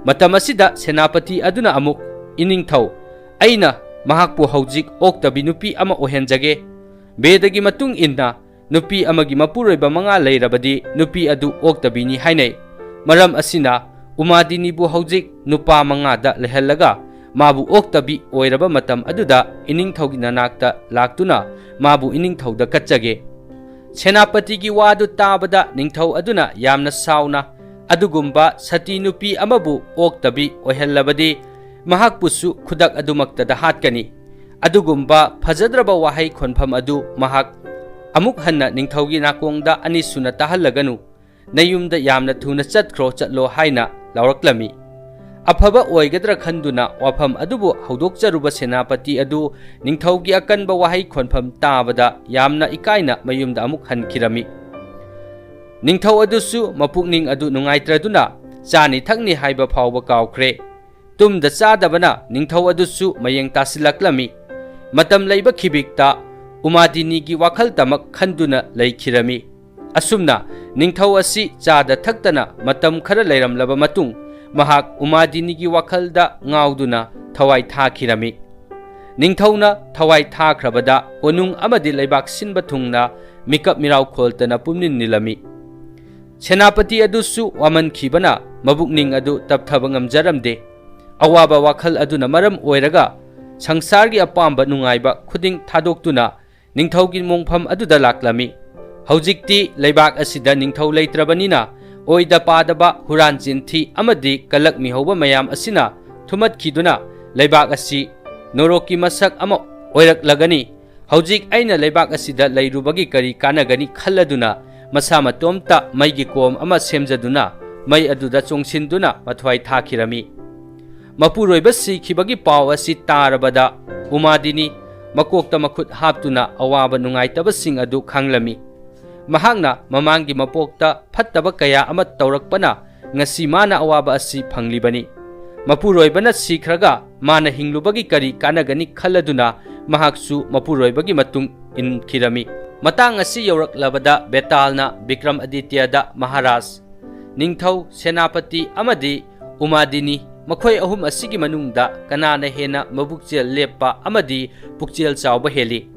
ꯃꯇꯝ ꯑꯁꯤꯗ ꯁꯦꯅꯥꯄꯇꯤ ꯑꯗꯨꯅ ꯑꯃꯨꯛ, "ꯏꯅꯤꯡꯊꯧ, ꯑꯩꯅ ꯃꯍꯥꯛꯄꯨ ꯍꯧꯖꯤꯛ ꯑꯣꯛꯇꯕꯤ ꯅꯨꯄꯤ ꯑꯃ ꯑꯣꯏꯍꯟꯖꯒꯦ꯫ ꯕꯦꯗꯒꯤ ꯃꯇꯨꯡ ꯏꯟꯅ ꯅꯨꯄꯤ ꯑꯃꯒꯤ ꯃꯄꯨꯔꯣꯏꯕ ꯃꯉꯥ ꯂꯩꯔꯕꯗꯤ ꯅꯨꯄꯤ ꯑꯗꯨ ꯑꯣꯛꯇꯕꯤꯅꯤ ꯍꯥꯏꯅꯩ꯫ ꯃꯔꯝ ꯑꯁꯤꯅ ꯎꯃꯥꯗꯤꯅꯤꯕꯨ ꯍꯧꯖꯤꯛ ꯅꯨꯄꯥ ꯃꯉꯥꯗ ꯂꯩꯍꯜꯂꯒ ꯃꯥꯕꯨ ꯑꯣꯛꯇꯕꯤ ꯑꯣꯏꯔꯕ ꯃꯇꯝ ꯑꯗꯨꯗ ꯏꯅꯤꯡꯊꯧꯒꯤ ꯅꯅꯥꯛꯇ ꯂꯥꯛꯇꯨꯅ ꯃꯥꯕꯨ ꯏꯅꯤꯡꯊꯧꯗ ꯀꯠꯆꯒꯦ꯫ ꯁꯦꯅꯥꯄꯇꯤꯒꯤ ꯋꯥꯗꯨ ꯇꯥꯕꯗ ꯅꯤꯡꯊꯧ ꯑꯗꯨꯅ ꯌꯥꯝꯅ ꯁꯥꯎꯅ, "ꯑꯗꯨꯒꯨꯝꯕ ꯁꯇꯤ ꯅꯨꯄꯤ ꯑꯃꯕꯨ ꯑꯣꯛꯇꯕꯤ ꯑꯣꯏꯍꯜꯂꯕꯗꯤ ꯃꯍꯥꯛꯄꯨꯁꯨ ꯈꯨꯗꯛ ꯑꯗꯨꯃꯛꯇꯗ ꯍꯥꯠꯀꯅꯤ꯫ ꯑꯗꯨꯒꯨꯝꯕ ꯐꯖꯗ꯭ꯔꯕ ꯋꯥꯍꯩ ꯈꯣꯟꯐꯝ ꯑꯗꯨ ꯃꯍꯥꯛ ꯑꯃꯨꯛ ꯍꯟꯅ ꯅꯤꯡꯊꯧꯒꯤ ꯅꯥꯀꯣꯡꯗ ꯑꯅꯤꯁꯨꯅ ꯇꯥꯍꯜꯂꯒꯅꯨ꯫ ꯅꯌꯨꯝꯗ ꯌꯥꯝꯅ ꯊꯨꯅ ꯆꯠꯈ꯭ꯔꯣ, ꯆꯠꯂꯣ" ꯍꯥꯏꯅ ꯂꯥꯎꯔꯛꯂꯝꯃꯤ꯫ ꯑꯐꯕ ꯑꯣꯏꯒꯗ꯭ꯔꯥ ꯈꯟꯗꯨꯅ ꯋꯥꯐꯝ ꯑꯗꯨꯕꯨ ꯍꯧꯗꯣꯛꯆꯔꯨꯕ ꯁꯦꯅꯥꯄꯇꯤ ꯑꯗꯨ ꯅꯤꯡꯊꯧꯒꯤ ꯑꯀꯟꯕ ꯋꯥꯍꯩ ꯈꯣꯟꯐꯝ ꯇꯥꯕꯗ ꯌꯥꯝꯅ ꯏꯀꯥꯏꯅ ꯃꯌꯨꯝꯗ ꯑꯃꯨꯛ ꯍꯟꯈꯤꯔꯝꯃꯤ꯫ ꯅꯤꯡꯊꯧ ꯑꯗꯨꯁꯨ ꯃꯄꯨꯛꯅꯤꯡ ꯑꯗꯨ ꯅꯨꯡꯉꯥꯏꯇ꯭ꯔꯗꯨꯅ ꯆꯥꯅꯤ ꯊꯛꯅꯤ ꯍꯥꯏꯕ ꯐꯥꯎꯕ ꯀꯥꯎꯈ꯭ꯔꯦ꯫ ꯇꯨꯝꯗ ꯆꯥꯗꯕꯅ ꯅꯤꯡꯊꯧ ꯑꯗꯨꯁꯨ ꯃꯌꯦꯡ ꯇꯥꯁꯤꯜꯂꯛꯂꯝꯃꯤ꯫ ꯃꯇꯝ ꯂꯩꯕ ꯈꯤꯕꯤꯛꯇ ꯎꯃꯥꯗꯤꯅꯤꯒꯤ ꯋꯥꯈꯜꯇꯃꯛ ꯈꯟꯗꯨꯅ ꯂꯩꯈꯤꯔꯝꯃꯤ꯫ ꯑꯁꯨꯝꯅ ꯅꯤꯡꯊꯧ ꯑꯁꯤ ꯆꯥꯗ ꯊꯛꯇꯅ ꯃꯇꯝ ꯈꯔ ꯂꯩꯔꯝꯂꯕ ꯃꯇꯨꯡ, ꯃꯍꯥꯛ ꯎꯃꯥꯗꯤꯅꯤꯒꯤ ꯋꯥꯈꯜꯗ ꯉꯥꯎꯗꯨꯅ ꯊꯋꯥꯏ ꯊꯥꯈꯤꯔꯝꯃꯤ꯫ ꯅꯤꯡꯊꯧꯅ ꯊꯋꯥꯏ ꯊꯥꯈ꯭ꯔꯕꯗ ꯀꯣꯅꯨꯡ ꯑꯃꯗꯤ ꯂꯩꯕꯥꯛ ꯁꯤꯟꯕ ꯊꯨꯡꯅ ꯃꯤꯀꯞ ꯃꯤꯔꯥꯎ ꯈꯣꯜꯇꯅ ꯄꯨꯝꯅꯤꯟ ꯅꯤꯜꯂꯝꯃꯤ꯫ ꯁꯦꯅꯥꯄꯇꯤ ꯑꯗꯨꯁꯨ ꯋꯥꯃꯟꯈꯤꯕꯅ ꯃꯕꯨꯛꯅꯤꯡ ꯑꯗꯨ ꯇꯞꯊꯕ ꯉꯝꯖꯔꯝꯗꯦ꯫ ꯑꯋꯥꯕ ꯋꯥꯈꯜ ꯑꯗꯨꯅ ꯃꯔꯝ ꯑꯣꯏꯔꯒ ꯁꯪꯁꯥꯔꯒꯤ ꯑꯄꯥꯝꯕ ꯅꯨꯡꯉꯥꯏꯕ ꯈꯨꯗꯤꯡ ꯊꯥꯗꯣꯛꯇꯨꯅ ꯅꯤꯡꯊꯧꯒꯤ ꯃꯣꯡꯐꯝ ꯑꯗꯨꯗ ꯂꯥꯛꯂꯝꯃꯤ꯫ ꯍꯧꯖꯤꯛꯇꯤ ꯂꯩꯕꯥꯛ ꯑꯁꯤꯗ ꯅꯤꯡꯊꯧ ꯂꯩꯇ꯭ꯔꯕꯅꯤꯅ ꯑꯣꯏꯗ ꯄꯥꯗꯕ ꯍꯨꯔꯥꯟ ꯆꯤꯟꯊꯤ ꯑꯃꯗꯤ ꯀꯂꯛ ꯃꯤꯍꯧꯕ ꯃꯌꯥꯝ ꯑꯁꯤꯅ ꯊꯨꯝꯃꯠꯈꯤꯗꯨꯅ ꯂꯩꯕꯥꯛ ꯑꯁꯤ ꯅꯣꯔꯣꯛꯀꯤ ꯃꯁꯛ ꯑꯃ ꯑꯣꯏꯔꯛꯂꯒꯅꯤ꯫ ꯍꯧꯖꯤꯛ ꯑꯩꯅ ꯂꯩꯕꯥꯛ ꯑꯁꯤꯗ ꯂꯩꯔꯨꯕꯒꯤ ꯀꯔꯤ ꯀꯥꯟꯅꯒꯅꯤ ꯈꯜꯂꯗꯨꯅ ꯃꯁꯥ ꯃꯇꯣꯝꯇ ꯃꯩꯒꯤ ꯀꯣꯝ ꯑꯃ ꯁꯦꯝꯖꯗꯨꯅ ꯃꯩ ꯑꯗꯨꯗ ꯆꯣꯡꯁꯤꯟꯗꯨꯅ ꯃꯊ꯭ꯋꯥꯏ ꯊꯥꯈꯤꯔꯝꯃꯤ꯫ ꯃꯄꯨꯔꯣꯏꯕ ꯁꯤꯈꯤꯕꯒꯤ ꯄꯥꯎ ꯑꯁꯤ ꯇꯥꯔꯕꯗ ꯎꯃꯥꯗꯤꯅꯤ ꯃꯀꯣꯛꯇ ꯃꯈꯨꯠ ꯍꯥꯞꯇꯨꯅ ꯑꯋꯥꯕ ꯅꯨꯡꯉꯥꯏꯇꯕꯁꯤꯡ ꯑꯗꯨ ꯈꯪꯂꯝꯃꯤ꯫ ꯃꯍꯥꯛꯅ ꯃꯃꯥꯡꯒꯤ ꯃꯄꯣꯛꯇ ꯐꯠꯇꯕ ꯀꯌꯥ ꯑꯃ ꯇꯧꯔꯛꯄꯅ ꯉꯁꯤ ꯃꯥꯅ ꯑꯋꯥꯕ ꯑꯁꯤ ꯐꯪꯂꯤꯕꯅꯤ꯫ ꯃꯄꯨꯔꯣꯏꯕꯅ ꯁꯤꯈ꯭ꯔꯒ ꯃꯥꯅ ꯍꯤꯡꯂꯨꯕꯒꯤ ꯀꯔꯤ ꯀꯥꯟꯅꯒꯅꯤ ꯈꯜꯂꯗꯨꯅ ꯃꯍꯥꯛꯁꯨ ꯃꯄꯨꯔꯣꯏꯕꯒꯤ ꯃꯇꯨꯡ ꯏꯟꯈꯤꯔꯝꯃꯤ꯫ ꯃꯇꯥꯡ ꯑꯁꯤ ꯌꯧꯔꯛꯂꯕꯗ ꯕꯦꯇꯥꯜꯅ ꯕꯤꯀ꯭ꯔꯝ ꯑꯗꯤꯇ꯭ꯌꯗ, "ꯃꯍꯥꯔꯥꯖ, ꯅꯤꯡꯊꯧ, ꯁꯦꯅꯥꯄꯇꯤ ꯑꯃꯗꯤ ꯎꯃꯥꯗꯤꯅꯤ, ꯃꯈꯣꯏ ꯑꯍꯨꯝ ꯑꯁꯤꯒꯤ ꯃꯅꯨꯡꯗ ꯀꯅꯥꯅ ꯍꯦꯟꯅ ꯃꯕꯨꯛꯆꯦꯜ ꯂꯦꯞꯄ ꯑꯃꯗꯤ ꯄꯨꯛꯆꯦꯜ ꯆꯥꯎꯕ ꯍꯦꯜꯂꯤ?"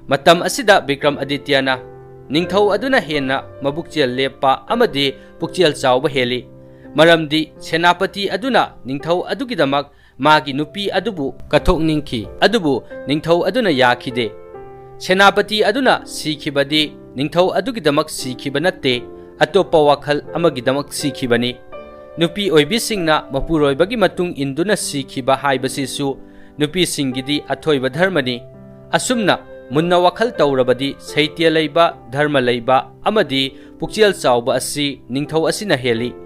ꯃꯇꯝ ꯑꯁꯤꯗ ꯕꯤꯀ꯭ꯔꯝ ꯑꯗꯤꯇ꯭ꯌꯅ, "ꯅꯤꯡꯊꯧ ꯑꯗꯨꯅ ꯍꯦꯟꯅ ꯃꯕꯨꯛꯆꯦꯜ ꯂꯦꯞꯄ ꯑꯃꯗꯤ ꯄꯨꯛꯆꯦꯜ ꯆꯥꯎꯕ ꯍꯦꯜꯂꯤ, ꯃꯔꯝꯗꯤ ꯁꯦꯅꯥꯄꯇꯤ ꯑꯗꯨꯅ ꯅꯤꯡꯊꯧ ꯑꯗꯨꯒꯤꯗꯃꯛ ꯃꯥꯒꯤ ꯅꯨꯄꯤ ꯑꯗꯨꯕꯨ ꯀꯠꯊꯣꯛꯅꯤꯡꯈꯤ, ꯑꯗꯨꯕꯨ ꯅꯤꯡꯊꯧ ꯑꯗꯨꯅ ꯌꯥꯈꯤꯗꯦ꯫ ꯁꯦꯅꯥꯄꯇꯤ ꯑꯗꯨꯅ ꯁꯤꯈꯤꯕꯗꯤ ꯅꯤꯡꯊꯧ ꯑꯗꯨꯒꯤꯗꯃꯛ ꯁꯤꯈꯤꯕ ꯅꯠꯇꯦ, ꯑꯇꯣꯞꯄ ꯋꯥꯈꯜ ꯑꯃꯒꯤꯗꯃꯛ ꯁꯤꯈꯤꯕꯅꯤ꯫ ꯅꯨꯄꯤ ꯑꯣꯏꯕꯤꯁꯤꯡꯅ ꯃꯄꯨꯔꯣꯏꯕꯒꯤ ꯃꯇꯨꯡ ꯏꯟꯗꯨꯅ ꯁꯤꯈꯤꯕ ꯍꯥꯏꯕꯁꯤꯁꯨ ꯅꯨꯄꯤꯁꯤꯡꯒꯤꯗꯤ ꯑꯊꯣꯏꯕ ꯙꯔꯃꯅꯤ꯫ ꯑꯁꯨꯝꯅ ꯃꯨꯟꯅ ꯋꯥꯈꯜ ꯇꯧꯔꯕꯗꯤ ꯁꯩꯇ꯭ꯌ ꯂꯩꯕ, ꯙꯔꯃ ꯂꯩꯕ ꯑꯃꯗꯤ ꯄꯨꯛꯆꯦꯜ ꯆꯥꯎꯕ ꯑꯁꯤ ꯅꯤꯡꯊꯧ ꯑꯁꯤꯅ ꯍꯦꯜꯂꯤ꯫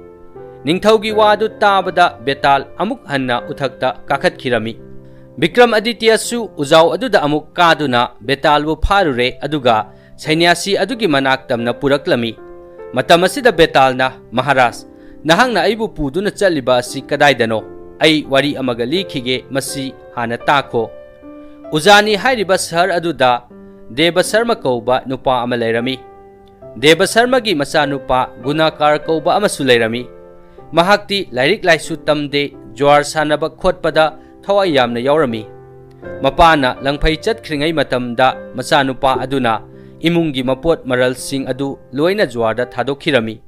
ꯅꯤꯡꯊꯧꯒꯤ ꯋꯥꯗꯨ ꯇꯥꯕꯗ ꯕꯦꯇꯥꯜ ꯑꯃꯨꯛ ꯍꯟꯅ ꯎꯊꯛꯇ ꯀꯥꯈꯠꯈꯤꯔꯝꯃꯤ꯫ ꯕꯤꯀ꯭ꯔꯝ ꯑꯗꯤꯇ꯭ꯌꯁꯨ ꯎꯖꯥꯎ ꯑꯗꯨꯗ ꯑꯃꯨꯛ ꯀꯥꯗꯨꯅ ꯕꯦꯇꯥꯜꯕꯨ ꯐꯥꯔꯨꯔꯦ, ꯑꯗꯨꯒ ꯁꯩꯅ꯭ꯌꯥꯁꯤ ꯑꯗꯨꯒꯤ ꯃꯅꯥꯛ ꯇꯝꯅ ꯄꯨꯔꯛꯂꯝꯃꯤ꯫ ꯃꯇꯝ ꯑꯁꯤꯗ ꯕꯦꯇꯥꯜꯅ, "ꯃꯍꯥꯔꯥꯖ, ꯅꯍꯥꯛꯅ ꯑꯩꯕꯨ ꯄꯨꯗꯨꯅ ꯆꯠꯂꯤꯕ ꯑꯁꯤ ꯀꯗꯥꯏꯗꯅꯣ? ꯑꯩ ꯋꯥꯔꯤ ꯑꯃꯒ ꯂꯤꯈꯤꯒꯦ, ꯃꯁꯤ ꯍꯥꯟꯅ ꯇꯥꯈꯣ"꯫ ꯎꯖꯥꯅꯤ ꯍꯥꯏꯔꯤꯕ ꯁꯍꯔ ꯑꯗꯨꯗ ꯗꯦꯕ ꯁꯔꯃ ꯀꯧꯕ ꯅꯨꯄꯥ ꯑꯃ ꯂꯩꯔꯝꯃꯤ꯫ ꯗꯦꯕ ꯁꯔꯃꯒꯤ ꯃꯆꯥꯅꯨꯄꯥ ꯒꯨꯅꯥꯀꯥꯔ ꯀꯧꯕ ꯑꯃꯁꯨ ꯂꯩꯔꯝꯃꯤ꯫ ꯃꯍꯥꯛꯇꯤ ꯂꯥꯏꯔꯤꯛ ꯂꯥꯏꯁꯨ ꯇꯝꯗꯦ, ꯖ꯭ꯋꯥꯔ ꯁꯥꯟꯅꯕ ꯈꯣꯠꯄꯗ ꯊꯋꯥꯏ ꯌꯥꯝꯅ ꯌꯥꯎꯔꯝꯃꯤ꯫ ꯃꯄꯥꯅ ꯂꯪꯐꯩ ꯆꯠꯈ꯭ꯔꯤꯉꯩ ꯃꯇꯝꯗ ꯃꯆꯥꯅꯨꯄꯥ ꯑꯗꯨꯅ ꯏꯃꯨꯡꯒꯤ ꯃꯄꯣꯠ ꯃꯔꯜꯁꯤꯡ ꯑꯗꯨ ꯂꯣꯏꯅ ꯖ꯭ꯋꯥꯔꯗ ꯊꯥꯗꯣꯛꯈꯤꯔꯝꯃꯤ꯫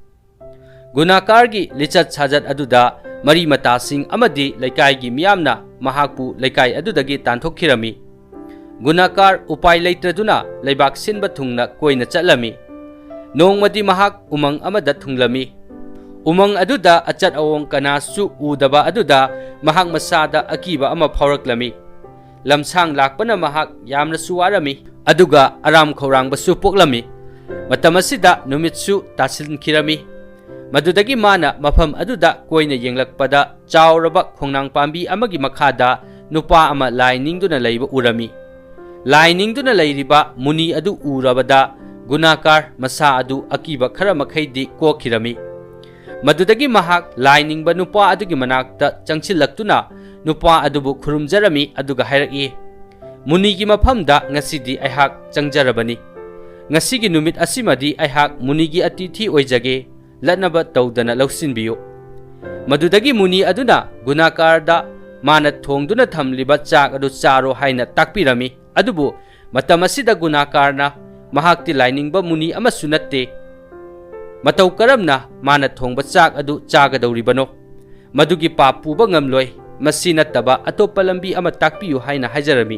ꯒꯨꯅꯥꯀꯥꯔꯒꯤ ꯂꯤꯆꯠ ꯁꯥꯖꯠ ꯑꯗꯨꯗ ꯃꯔꯤ ꯃꯇꯥꯁꯤꯡ ꯑꯃꯗꯤ ꯂꯩꯀꯥꯏꯒꯤ ꯃꯤꯌꯥꯝꯅ ꯃꯍꯥꯛꯄꯨ ꯂꯩꯀꯥꯏ ꯑꯗꯨꯗꯒꯤ ꯇꯥꯟꯊꯣꯛꯈꯤꯔꯝꯃꯤ꯫ ꯒꯨꯅꯥꯀꯥꯔ ꯎꯄꯥꯏ ꯂꯩꯇ꯭ꯔꯗꯨꯅ ꯂꯩꯕꯥꯛ ꯁꯤꯟꯕ ꯊꯨꯡꯅ ꯀꯣꯏꯅ ꯆꯠꯂꯝꯃꯤ꯫ ꯅꯣꯡꯃꯗꯤ ꯃꯍꯥꯛ ꯎꯃꯪ ꯑꯃꯗ ꯊꯨꯡꯂꯝꯃꯤ꯫ ꯎꯃꯪ ꯑꯗꯨꯗ ꯑꯆꯠ ꯑꯋꯣꯡ ꯀꯅꯥꯁꯨ ꯎꯗꯕ ꯑꯗꯨꯗ ꯃꯍꯥꯛ ꯃꯁꯥꯗ ꯑꯀꯤꯕ ꯑꯃ ꯐꯥꯎꯔꯛꯂꯝꯃꯤ꯫ ꯂꯝꯁꯥꯡ ꯂꯥꯛꯄꯅ ꯃꯍꯥꯛ ꯌꯥꯝꯅꯁꯨ ꯋꯥꯔꯝꯃꯤ, ꯑꯗꯨꯒ ꯑꯔꯥꯝ ꯈꯧꯔꯥꯡꯕꯁꯨ ꯄꯣꯛꯂꯝꯃꯤ꯫ ꯃꯇꯝ ꯑꯁꯤꯗ ꯅꯨꯃꯤꯠꯁꯨ ꯇꯥꯁꯤꯟꯈꯤꯔꯝꯃꯤ꯫ ꯃꯗꯨꯗꯒꯤ ꯃꯥꯅ ꯃꯐꯝ ꯑꯗꯨꯗ ꯀꯣꯏꯅ ꯌꯦꯡꯂꯛꯄꯗ ꯆꯥꯎꯔꯕ ꯈꯣꯡꯅꯥꯡ ꯄꯥꯝꯕꯤ ꯑꯃꯒꯤ ꯃꯈꯥꯗ ꯅꯨꯄꯥ ꯑꯃ ꯂꯥꯏ ꯅꯤꯡꯗꯨꯅ ꯂꯩꯕ ꯎꯔꯝꯃꯤ꯫ ꯂꯥꯏ ꯅꯤꯡꯗꯨꯅ ꯂꯩꯔꯤꯕ ꯃꯨꯅꯤ ꯑꯗꯨ ꯎꯔꯕꯗ ꯒꯨꯅꯥꯀꯥꯔ ꯃꯁꯥ ꯑꯗꯨ ꯑꯀꯤꯕ ꯈꯔ ꯃꯈꯩꯗꯤ ꯀꯣꯛꯈꯤꯔꯝꯃꯤ꯫ ꯃꯗꯨꯗꯒꯤ ꯃꯍꯥꯛ ꯂꯥꯏ ꯅꯤꯡꯕ ꯅꯨꯄꯥ ꯑꯗꯨꯒꯤ ꯃꯅꯥꯛꯇ ꯆꯪꯁꯤꯜꯂꯛꯇꯨꯅ ꯅꯨꯄꯥ ꯑꯗꯨꯕꯨ ꯈꯨꯔꯨꯝꯖꯔꯝꯃꯤ, ꯑꯗꯨꯒ ꯍꯥꯏꯔꯛꯏ, "ꯃꯨꯅꯤꯒꯤ ꯃꯐꯝꯗ ꯉꯁꯤꯗꯤ ꯑꯩꯍꯥꯛ ꯆꯪꯖꯔꯕꯅꯤ꯫ ꯉꯁꯤꯒꯤ ꯅꯨꯃꯤꯠ ꯑꯁꯤꯃꯗꯤ ꯑꯩꯍꯥꯛ ꯃꯨꯅꯤꯒꯤ ꯑꯇꯤꯊꯤ ꯑꯣꯏꯖꯒꯦ, ꯂꯠꯅꯕ ꯇꯧꯗꯅ ꯂꯧꯁꯤꯟꯕꯤꯌꯨ"꯫ ꯃꯗꯨꯗꯒꯤ ꯃꯨꯅꯤ ꯑꯗꯨꯅ ꯒꯨꯅꯥꯀꯥꯔꯗ ꯃꯥꯅ ꯊꯣꯡꯗꯨꯅ ꯊꯝꯂꯤꯕ ꯆꯥꯛ ꯑꯗꯨ ꯆꯥꯔꯣ ꯍꯥꯏꯅ ꯇꯥꯛꯄꯤꯔꯝꯃꯤ꯫ ꯑꯗꯨꯕꯨ ꯃꯇꯝ ꯑꯁꯤꯗ ꯒꯨꯅꯥꯀꯥꯔꯅ, "ꯃꯍꯥꯛꯇꯤ ꯂꯥꯏꯅꯤꯡꯕ ꯃꯨꯅꯤ ꯑꯃꯁꯨ ꯅꯠꯇꯦ꯫ ꯃꯇꯧ ꯀꯔꯝꯅ ꯃꯥꯅ ꯊꯣꯡꯕ ꯆꯥꯛ ꯑꯗꯨ ꯆꯥꯒꯗꯧꯔꯤꯕꯅꯣ? ꯃꯗꯨꯒꯤ ꯄꯥꯞ ꯄꯨꯕ ꯉꯝꯂꯣꯏ꯫ ꯃꯁꯤ ꯅꯠꯇꯕ ꯑꯇꯣꯞꯄ ꯂꯝꯕꯤ ꯑꯃ ꯇꯥꯛꯄꯤꯌꯨ" ꯍꯥꯏꯅ ꯍꯥꯏꯖꯔꯝꯃꯤ꯫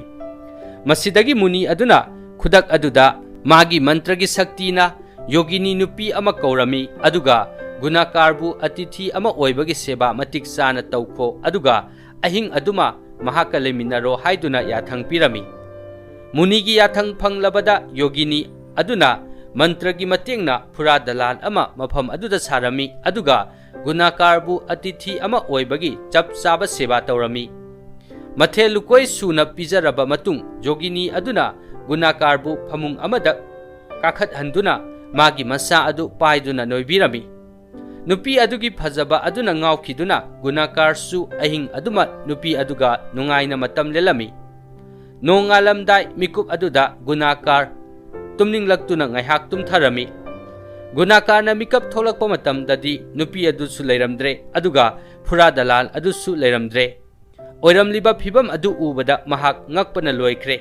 ꯃꯁꯤꯗꯒꯤ ꯃꯨꯅꯤ ꯑꯗꯨꯅ ꯈꯨꯗꯛ ꯑꯗꯨꯗ ꯃꯥꯒꯤ ꯃꯟꯇ꯭ꯔꯒꯤ ꯁꯛꯇꯤꯅ ꯌꯣꯒꯤꯅꯤ ꯅꯨꯄꯤ ꯑꯃ ꯀꯧꯔꯝꯃꯤ, ꯑꯗꯨꯒ ꯒꯨꯅꯥꯀꯥꯔꯕꯨ ꯑꯇꯤꯊꯤ ꯑꯃ ꯑꯣꯏꯕꯒꯤ ꯁꯦꯕꯥ ꯃꯇꯤꯛ ꯆꯥꯅ ꯇꯧꯈꯣ, ꯑꯗꯨꯒ ꯑꯍꯤꯡ ꯑꯗꯨꯃ ꯃꯍꯥꯛꯀ ꯂꯩꯃꯤꯟꯅꯔꯣ ꯍꯥꯏꯗꯨꯅ ꯌꯥꯊꯪ ꯄꯤꯔꯝꯃꯤ꯫ ꯃꯨꯅꯤꯒꯤ ꯌꯥꯊꯪ ꯐꯪꯂꯕꯗ ꯌꯣꯒꯤꯅꯤ ꯑꯗꯨꯅ ꯃꯟꯇ꯭ꯔꯒꯤ ꯃꯇꯦꯡꯅ ꯐꯨꯔꯥ ꯗꯂꯥꯜ ꯑꯃ ꯃꯐꯝ ꯑꯗꯨꯗ ꯁꯥꯔꯝꯃꯤ, ꯑꯗꯨꯒ ꯒꯨꯅꯥꯀꯥꯔꯕꯨ ꯑꯇꯤꯊꯤ ꯑꯃ ꯑꯣꯏꯕꯒꯤ ꯆꯞ ꯆꯥꯕ ꯁꯦꯕꯥ ꯇꯧꯔꯝꯃꯤ꯫ ꯃꯊꯦꯜ ꯂꯨꯀꯣꯏ ꯁꯨꯅ ꯄꯤꯖꯔꯕ ꯃꯇꯨꯡ, ꯌꯣꯒꯤꯅꯤ ꯑꯗꯨꯅ ꯒꯨꯅꯥꯀꯥꯔꯕꯨ ꯐꯃꯨꯡ ꯑꯃꯗ ꯀꯥꯈꯠꯍꯟꯗꯨꯅ ꯃꯥꯒꯤ ꯃꯁꯥ ꯑꯗꯨ ꯄꯥꯏꯗꯨꯅ ꯅꯣꯏꯕꯤꯔꯝꯃꯤ꯫ ꯅꯨꯄꯤ ꯑꯗꯨꯒꯤ ꯐꯖꯕ ꯑꯗꯨꯅ ꯉꯥꯎꯈꯤꯗꯨꯅ ꯒꯨꯅꯥꯀꯥꯔꯁꯨ ꯑꯍꯤꯡ ꯑꯗꯨꯃ ꯅꯨꯄꯤ ꯑꯗꯨꯒ ꯅꯨꯡꯉꯥꯏꯅ ꯃꯇꯝ ꯂꯦꯜꯂꯝꯃꯤ꯫ ꯅꯣꯡꯉꯥꯜꯂꯝꯗꯥꯏ ꯃꯤꯀꯨꯞ ꯑꯗꯨꯗ ꯒꯨꯅꯥꯀꯥꯔ ꯇꯨꯝꯅꯤꯡꯂꯛꯇꯨꯅ ꯉꯥꯏꯍꯥꯛ ꯇꯨꯝꯊꯔꯝꯃꯤ꯫ ꯒꯨꯅꯥꯀꯥꯔꯅ ꯃꯤꯀꯞ ꯊꯣꯛꯂꯛꯄ ꯃꯇꯝꯗꯗꯤ ꯅꯨꯄꯤ ꯑꯗꯨꯁꯨ ꯂꯩꯔꯝꯗ꯭ꯔꯦ, ꯑꯗꯨꯒ ꯐꯨꯔꯥ ꯗꯂꯥꯜ ꯑꯗꯨꯁꯨ ꯂꯩꯔꯝꯗ꯭ꯔꯦ꯫ ꯑꯣꯏꯔꯝꯂꯤꯕ ꯐꯤꯚꯝ ꯑꯗꯨ ꯎꯕꯗ ꯃꯍꯥꯛ ꯉꯛꯄꯅ ꯂꯣꯏꯈ꯭ꯔꯦ꯫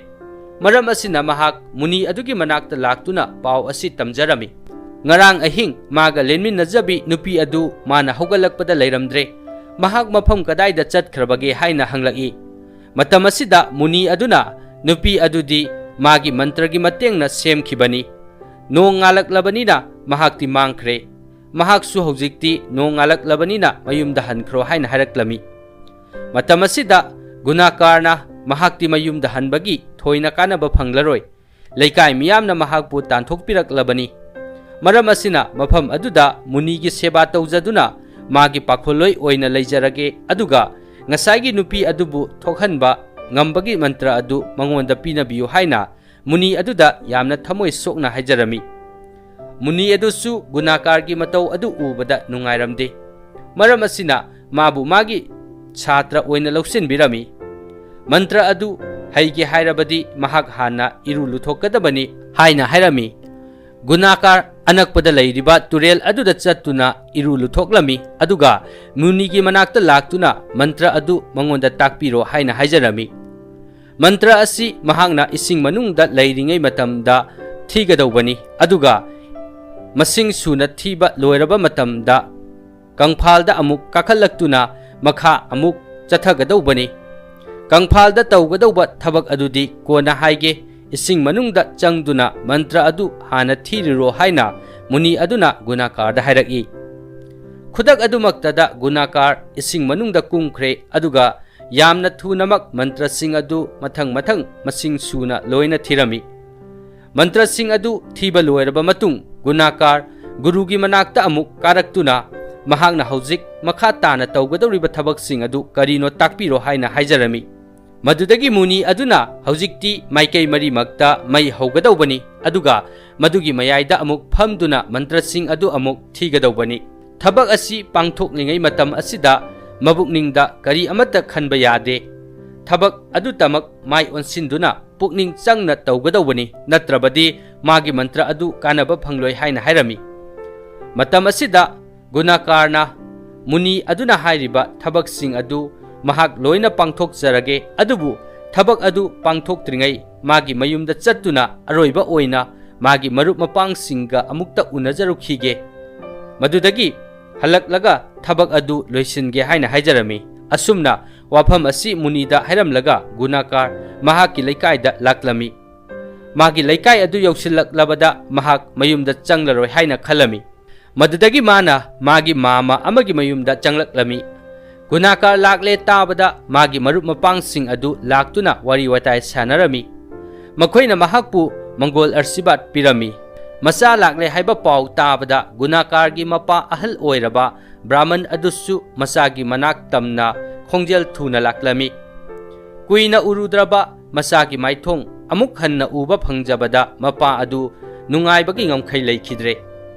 ꯃꯔꯝ ꯑꯁꯤꯅ ꯃꯍꯥꯛ ꯃꯨꯅꯤ ꯑꯗꯨꯒꯤ ꯃꯅꯥꯛꯇ ꯂꯥꯛꯇꯨꯅ ꯄꯥꯎ ꯑꯁꯤ ꯇꯝꯖꯔꯝꯃꯤ꯫ ꯉꯔꯥꯡ ꯑꯍꯤꯡ ꯃꯥꯒ ꯂꯦꯟꯃꯤꯟꯅꯖꯕꯤ ꯅꯨꯄꯤ ꯑꯗꯨ ꯃꯥꯅ ꯍꯧꯒꯠꯂꯛꯄꯗ ꯂꯩꯔꯝꯗ꯭ꯔꯦ꯫ ꯃꯍꯥꯛ ꯃꯐꯝ ꯀꯗꯥꯏꯗ ꯆꯠꯈ꯭ꯔꯕꯒꯦ ꯍꯥꯏꯅ ꯍꯪꯂꯛꯏ꯫ ꯃꯇꯝ ꯑꯁꯤꯗ ꯃꯨꯅꯤ ꯑꯗꯨꯅ ꯅꯨꯄꯤ ꯑꯗꯨꯗꯤ ꯃꯥꯒꯤ ꯃꯟꯇ꯭ꯔꯒꯤ ꯃꯇꯦꯡꯅ ꯁꯦꯝꯈꯤꯕꯅꯤ꯫ ꯅꯣꯡ ꯉꯥꯜꯂꯛꯂꯕꯅꯤꯅ ꯃꯍꯥꯛꯇꯤ ꯃꯥꯡꯈ꯭ꯔꯦ꯫ ꯃꯍꯥꯛꯁꯨ ꯍꯧꯖꯤꯛꯇꯤ ꯅꯣꯡ ꯉꯥꯜꯂꯛꯂꯕꯅꯤꯅ ꯃꯌꯨꯝꯗ ꯍꯟꯈ꯭ꯔꯣ ꯍꯥꯏꯅ ꯍꯥꯏꯔꯛꯂꯝꯃꯤ꯫ ꯃꯇꯝ ꯑꯁꯤꯗ ꯒꯨꯅꯥꯀꯥꯔꯅ ꯃꯍꯥꯛꯇꯤ ꯃꯌꯨꯝꯗ ꯍꯟꯕꯒꯤ ꯊꯣꯏꯅ ꯀꯥꯟꯅꯕ ꯐꯪꯂꯔꯣꯏ꯫ ꯂꯩꯀꯥꯏ ꯃꯤꯌꯥꯝꯅ ꯃꯍꯥꯛꯄꯨ ꯇꯥꯟꯊꯣꯛꯄꯤꯔꯛꯂꯕꯅꯤ꯫ ꯃꯔꯝ ꯑꯁꯤꯅ ꯃꯐꯝ ꯑꯗꯨꯗ ꯃꯨꯅꯤꯒꯤ ꯁꯦꯕꯥ ꯇꯧꯖꯗꯨꯅ ꯃꯥꯒꯤ ꯄꯥꯈꯣꯜꯂꯣꯏ ꯑꯣꯏꯅ ꯂꯩꯖꯔꯒꯦ, ꯑꯗꯨꯒ ꯉꯁꯥꯏꯒꯤ ꯅꯨꯄꯤ ꯑꯗꯨꯕꯨ ꯊꯣꯛꯍꯟꯕ ꯉꯝꯕꯒꯤ ꯃꯟꯇ꯭ꯔ ꯑꯗꯨ ꯃꯉꯣꯟꯗ ꯄꯤꯅꯕꯤꯌꯨ ꯍꯥꯏꯅ ꯃꯨꯅꯤ ꯑꯗꯨꯗ ꯌꯥꯝꯅ ꯊꯃꯣꯏ ꯁꯣꯛꯅ ꯍꯥꯏꯖꯔꯝꯃꯤ꯫ ꯃꯨꯅꯤ ꯑꯗꯨꯁꯨ ꯒꯨꯅꯥꯀꯥꯔꯒꯤ ꯃꯇꯧ ꯑꯗꯨ ꯎꯕꯗ ꯅꯨꯡꯉꯥꯏꯔꯝꯗꯦ꯫ ꯃꯔꯝ ꯑꯁꯤꯅ ꯃꯥꯕꯨ ꯃꯥꯒꯤ ꯁꯥꯇ꯭ꯔ ꯑꯣꯏꯅ ꯂꯧꯁꯤꯟꯕꯤꯔꯝꯃꯤ꯫ ꯃꯟꯇ꯭ꯔ ꯑꯗꯨ ꯍꯩꯒꯦ ꯍꯥꯏꯔꯕꯗꯤ ꯃꯍꯥꯛ ꯍꯥꯟꯅ ꯏꯔꯨ ꯂꯨꯊꯣꯛꯀꯗꯕꯅꯤ ꯍꯥꯏꯅ ꯍꯥꯏꯔꯝꯃꯤ꯫ ꯒꯨꯅꯥꯀꯥꯔ ꯑꯅꯛꯄꯗ ꯂꯩꯔꯤꯕ ꯇꯨꯔꯦꯜ ꯑꯗꯨꯗ ꯆꯠꯇꯨꯅ ꯏꯔꯨ ꯂꯨꯊꯣꯛꯂꯝꯃꯤ, ꯑꯗꯨꯒ ꯃꯨꯅꯤꯒꯤ ꯃꯅꯥꯛꯇ ꯂꯥꯛꯇꯨꯅ ꯃꯟꯇ꯭ꯔ ꯑꯗꯨ ꯃꯉꯣꯟꯗ ꯇꯥꯛꯄꯤꯔꯣ ꯍꯥꯏꯅ ꯍꯥꯏꯖꯔꯝꯃꯤ꯫ ꯃꯟꯇ꯭ꯔ ꯑꯁꯤ ꯃꯍꯥꯛꯅ ꯏꯁꯤꯡ ꯃꯅꯨꯡꯗ ꯂꯩꯔꯤꯉꯩ ꯃꯇꯝꯗ ꯊꯤꯒꯗꯧꯕꯅꯤ, ꯑꯗꯨꯒ ꯃꯁꯤꯡ ꯁꯨꯅ ꯊꯤꯕ ꯂꯣꯏꯔꯕ ꯃꯇꯝꯗ ꯀꯪꯐꯥꯜꯗ ꯑꯃꯨꯛ ꯀꯥꯈꯠꯂꯛꯇꯨꯅ ꯃꯈꯥ ꯑꯃꯨꯛ ꯆꯠꯊꯒꯗꯧꯕꯅꯤ꯫ ꯀꯪꯐꯥꯜꯗ ꯇꯧꯒꯗꯧꯕ ꯊꯕꯛ ꯑꯗꯨꯗꯤ ꯀꯣꯟꯅ ꯍꯥꯏꯒꯦ, ꯏꯁꯤꯡ ꯃꯅꯨꯡꯗ ꯆꯪꯗꯨꯅ ꯃꯟꯇ꯭ꯔ ꯑꯗꯨ ꯍꯥꯟꯅ ꯊꯤꯔꯨꯔꯣ" ꯍꯥꯏꯅ ꯃꯨꯅꯤ ꯑꯗꯨꯅ ꯒꯨꯅꯥꯀꯥꯔꯗ ꯍꯥꯏꯔꯛꯏ꯫ ꯈꯨꯗꯛ ꯑꯗꯨꯃꯛꯇꯗ ꯒꯨꯅꯥꯀꯥꯔ ꯏꯁꯤꯡ ꯃꯅꯨꯡꯗ ꯀꯨꯝꯈ꯭ꯔꯦ, ꯑꯗꯨꯒ ꯌꯥꯝꯅ ꯊꯨꯅꯃꯛ ꯃꯟꯇ꯭ꯔꯁꯤꯡ ꯑꯗꯨ ꯃꯊꯪ ꯃꯊꯪ ꯃꯁꯤꯡ ꯁꯨꯅ ꯂꯣꯏꯅ ꯊꯤꯔꯝꯃꯤ꯫ ꯃꯟꯇ꯭ꯔꯁꯤꯡ ꯑꯗꯨ ꯊꯤꯕ ꯂꯣꯏꯔꯕ ꯃꯇꯨꯡ, ꯒꯨꯅꯥꯀꯥꯔ ꯒꯨꯔꯨꯒꯤ ꯃꯅꯥꯛꯇ ꯑꯃꯨꯛ ꯀꯥꯔꯛꯇꯨꯅ ꯃꯍꯥꯛꯅ ꯍꯧꯖꯤꯛ ꯃꯈꯥ ꯇꯥꯅ ꯇꯧꯒꯗꯧꯔꯤꯕ ꯊꯕꯛꯁꯤꯡ ꯑꯗꯨ ꯀꯔꯤꯅꯣ ꯇꯥꯛꯄꯤꯔꯣ ꯍꯥꯏꯅ ꯍꯥꯏꯖꯔꯝꯃꯤ꯫ ꯃꯗꯨꯗꯒꯤ ꯃꯨꯅꯤ ꯑꯗꯨꯅ ꯍꯧꯖꯤꯛꯇꯤ ꯃꯥꯏꯀꯩ ꯃꯔꯤꯃꯛꯇ ꯃꯩ ꯍꯧꯒꯗꯧꯕꯅꯤ, ꯑꯗꯨꯒ ꯃꯗꯨꯒꯤ ꯃꯌꯥꯏꯗ ꯑꯃꯨꯛ ꯐꯝꯗꯨꯅ ꯃꯟꯇ꯭ꯔꯁꯤꯡ ꯑꯗꯨ ꯑꯃꯨꯛ ꯊꯤꯒꯗꯧꯕꯅꯤ꯫ ꯊꯕꯛ ꯑꯁꯤ ꯄꯥꯡꯊꯣꯛꯂꯤꯉꯩ ꯃꯇꯝ ꯑꯁꯤꯗ ꯃꯕꯨꯛꯅꯤꯡꯗ ꯀꯔꯤ ꯑꯃꯠꯇ ꯈꯟꯕ ꯌꯥꯗꯦ꯫ ꯊꯕꯛ ꯑꯗꯨꯇꯃꯛ ꯃꯥꯏ ꯑꯣꯟꯁꯤꯟꯗꯨꯅ ꯄꯨꯛꯅꯤꯡ ꯆꯪꯅ ꯇꯧꯒꯗꯧꯕꯅꯤ, ꯅꯠꯇ꯭ꯔꯕꯗꯤ ꯃꯥꯒꯤ ꯃꯟꯇ꯭ꯔ ꯑꯗꯨ ꯀꯥꯟꯅꯕ ꯐꯪꯂꯣꯏ ꯍꯥꯏꯅ ꯍꯥꯏꯔꯝꯃꯤ꯫ ꯃꯇꯝ ꯑꯁꯤꯗ ꯒꯨꯅꯥꯀꯥꯔꯅ ꯃꯨꯅꯤ ꯑꯗꯨꯅ ꯍꯥꯏꯔꯤꯕ ꯊꯕꯛꯁꯤꯡ ꯑꯗꯨ ꯃꯍꯥꯛ ꯂꯣꯏꯅ ꯄꯥꯡꯊꯣꯛꯆꯔꯒꯦ, ꯑꯗꯨꯕꯨ ꯊꯕꯛ ꯑꯗꯨ ꯄꯥꯡꯊꯣꯛꯇ꯭ꯔꯤꯉꯩ ꯃꯥꯒꯤ ꯃꯌꯨꯝꯗ ꯆꯠꯇꯨꯅ ꯑꯔꯣꯏꯕ ꯑꯣꯏꯅ ꯃꯥꯒꯤ ꯃꯔꯨꯞ ꯃꯄꯥꯡꯁꯤꯡꯒ ꯑꯃꯨꯛꯇ ꯎꯅꯖꯔꯨꯈꯤꯒꯦ꯫ ꯃꯗꯨꯗꯒꯤ ꯍꯜꯂꯛꯂꯒ ꯊꯕꯛ ꯑꯗꯨ ꯂꯣꯏꯁꯤꯟꯒꯦ ꯍꯥꯏꯅ ꯍꯥꯏꯖꯔꯝꯃꯤ꯫ ꯑꯁꯨꯝꯅ ꯋꯥꯐꯝ ꯑꯁꯤ ꯃꯨꯅꯤꯗ ꯍꯥꯏꯔꯝꯂꯒ ꯒꯨꯅꯥꯀꯥꯔ ꯃꯍꯥꯛꯀꯤ ꯂꯩꯀꯥꯏꯗ ꯂꯥꯛꯂꯝꯃꯤ꯫ ꯃꯥꯒꯤ ꯂꯩꯀꯥꯏ ꯑꯗꯨ ꯌꯧꯁꯤꯜꯂꯛꯂꯕꯗ ꯃꯍꯥꯛ ꯃꯌꯨꯝꯗ ꯆꯪꯂꯔꯣꯏ ꯍꯥꯏꯅ ꯈꯜꯂꯝꯃꯤ꯫ ꯃꯗꯨꯗꯒꯤ ꯃꯥꯅ ꯃꯥꯒꯤ ꯃꯥꯃ ꯑꯃꯒꯤ ꯃꯌꯨꯝꯗ ꯆꯪꯂꯛꯂꯝꯃꯤ꯫ ꯒꯨꯅꯥꯀꯥꯔ ꯂꯥꯛꯂꯦ ꯇꯥꯕꯗ ꯃꯥꯒꯤ ꯃꯔꯨꯞ ꯃꯄꯥꯡꯁꯤꯡ ꯑꯗꯨ ꯂꯥꯛꯇꯨꯅ ꯋꯥꯔꯤ ꯋꯥꯇꯥꯏ ꯁꯥꯟꯅꯔꯝꯃꯤ꯫ ꯃꯈꯣꯏꯅ ꯃꯍꯥꯛꯄꯨ ꯃꯪꯒꯣꯜ ꯑꯔꯁꯤꯕꯥꯠ ꯄꯤꯔꯝꯃꯤ꯫ ꯃꯆꯥ ꯂꯥꯛꯂꯦ ꯍꯥꯏꯕ ꯄꯥꯎ ꯇꯥꯕꯗ ꯒꯨꯅꯥꯀꯥꯔꯒꯤ ꯃꯄꯥ ꯑꯍꯜ ꯑꯣꯏꯔꯕ ꯕ꯭ꯔꯥꯍꯃꯟ ꯑꯗꯨꯁꯨ ꯃꯆꯥꯒꯤ ꯃꯅꯥꯛ ꯇꯝꯅ ꯈꯣꯡꯖꯦꯜ ꯊꯨꯅ ꯂꯥꯛꯂꯝꯃꯤ꯫ ꯀꯨꯏꯅ ꯎꯔꯨꯗ꯭ꯔꯕ ꯃꯆꯥꯒꯤ ꯃꯥꯏꯊꯣꯡ ꯑꯃꯨꯛ ꯍꯟꯅ ꯎꯕ ꯐꯪꯖꯕꯗ ꯃꯄꯥ ꯑꯗꯨ ꯅꯨꯡꯉꯥꯏꯕꯒꯤ ꯉꯝꯈꯩ ꯂꯩꯈꯤꯗ꯭ꯔꯦ꯫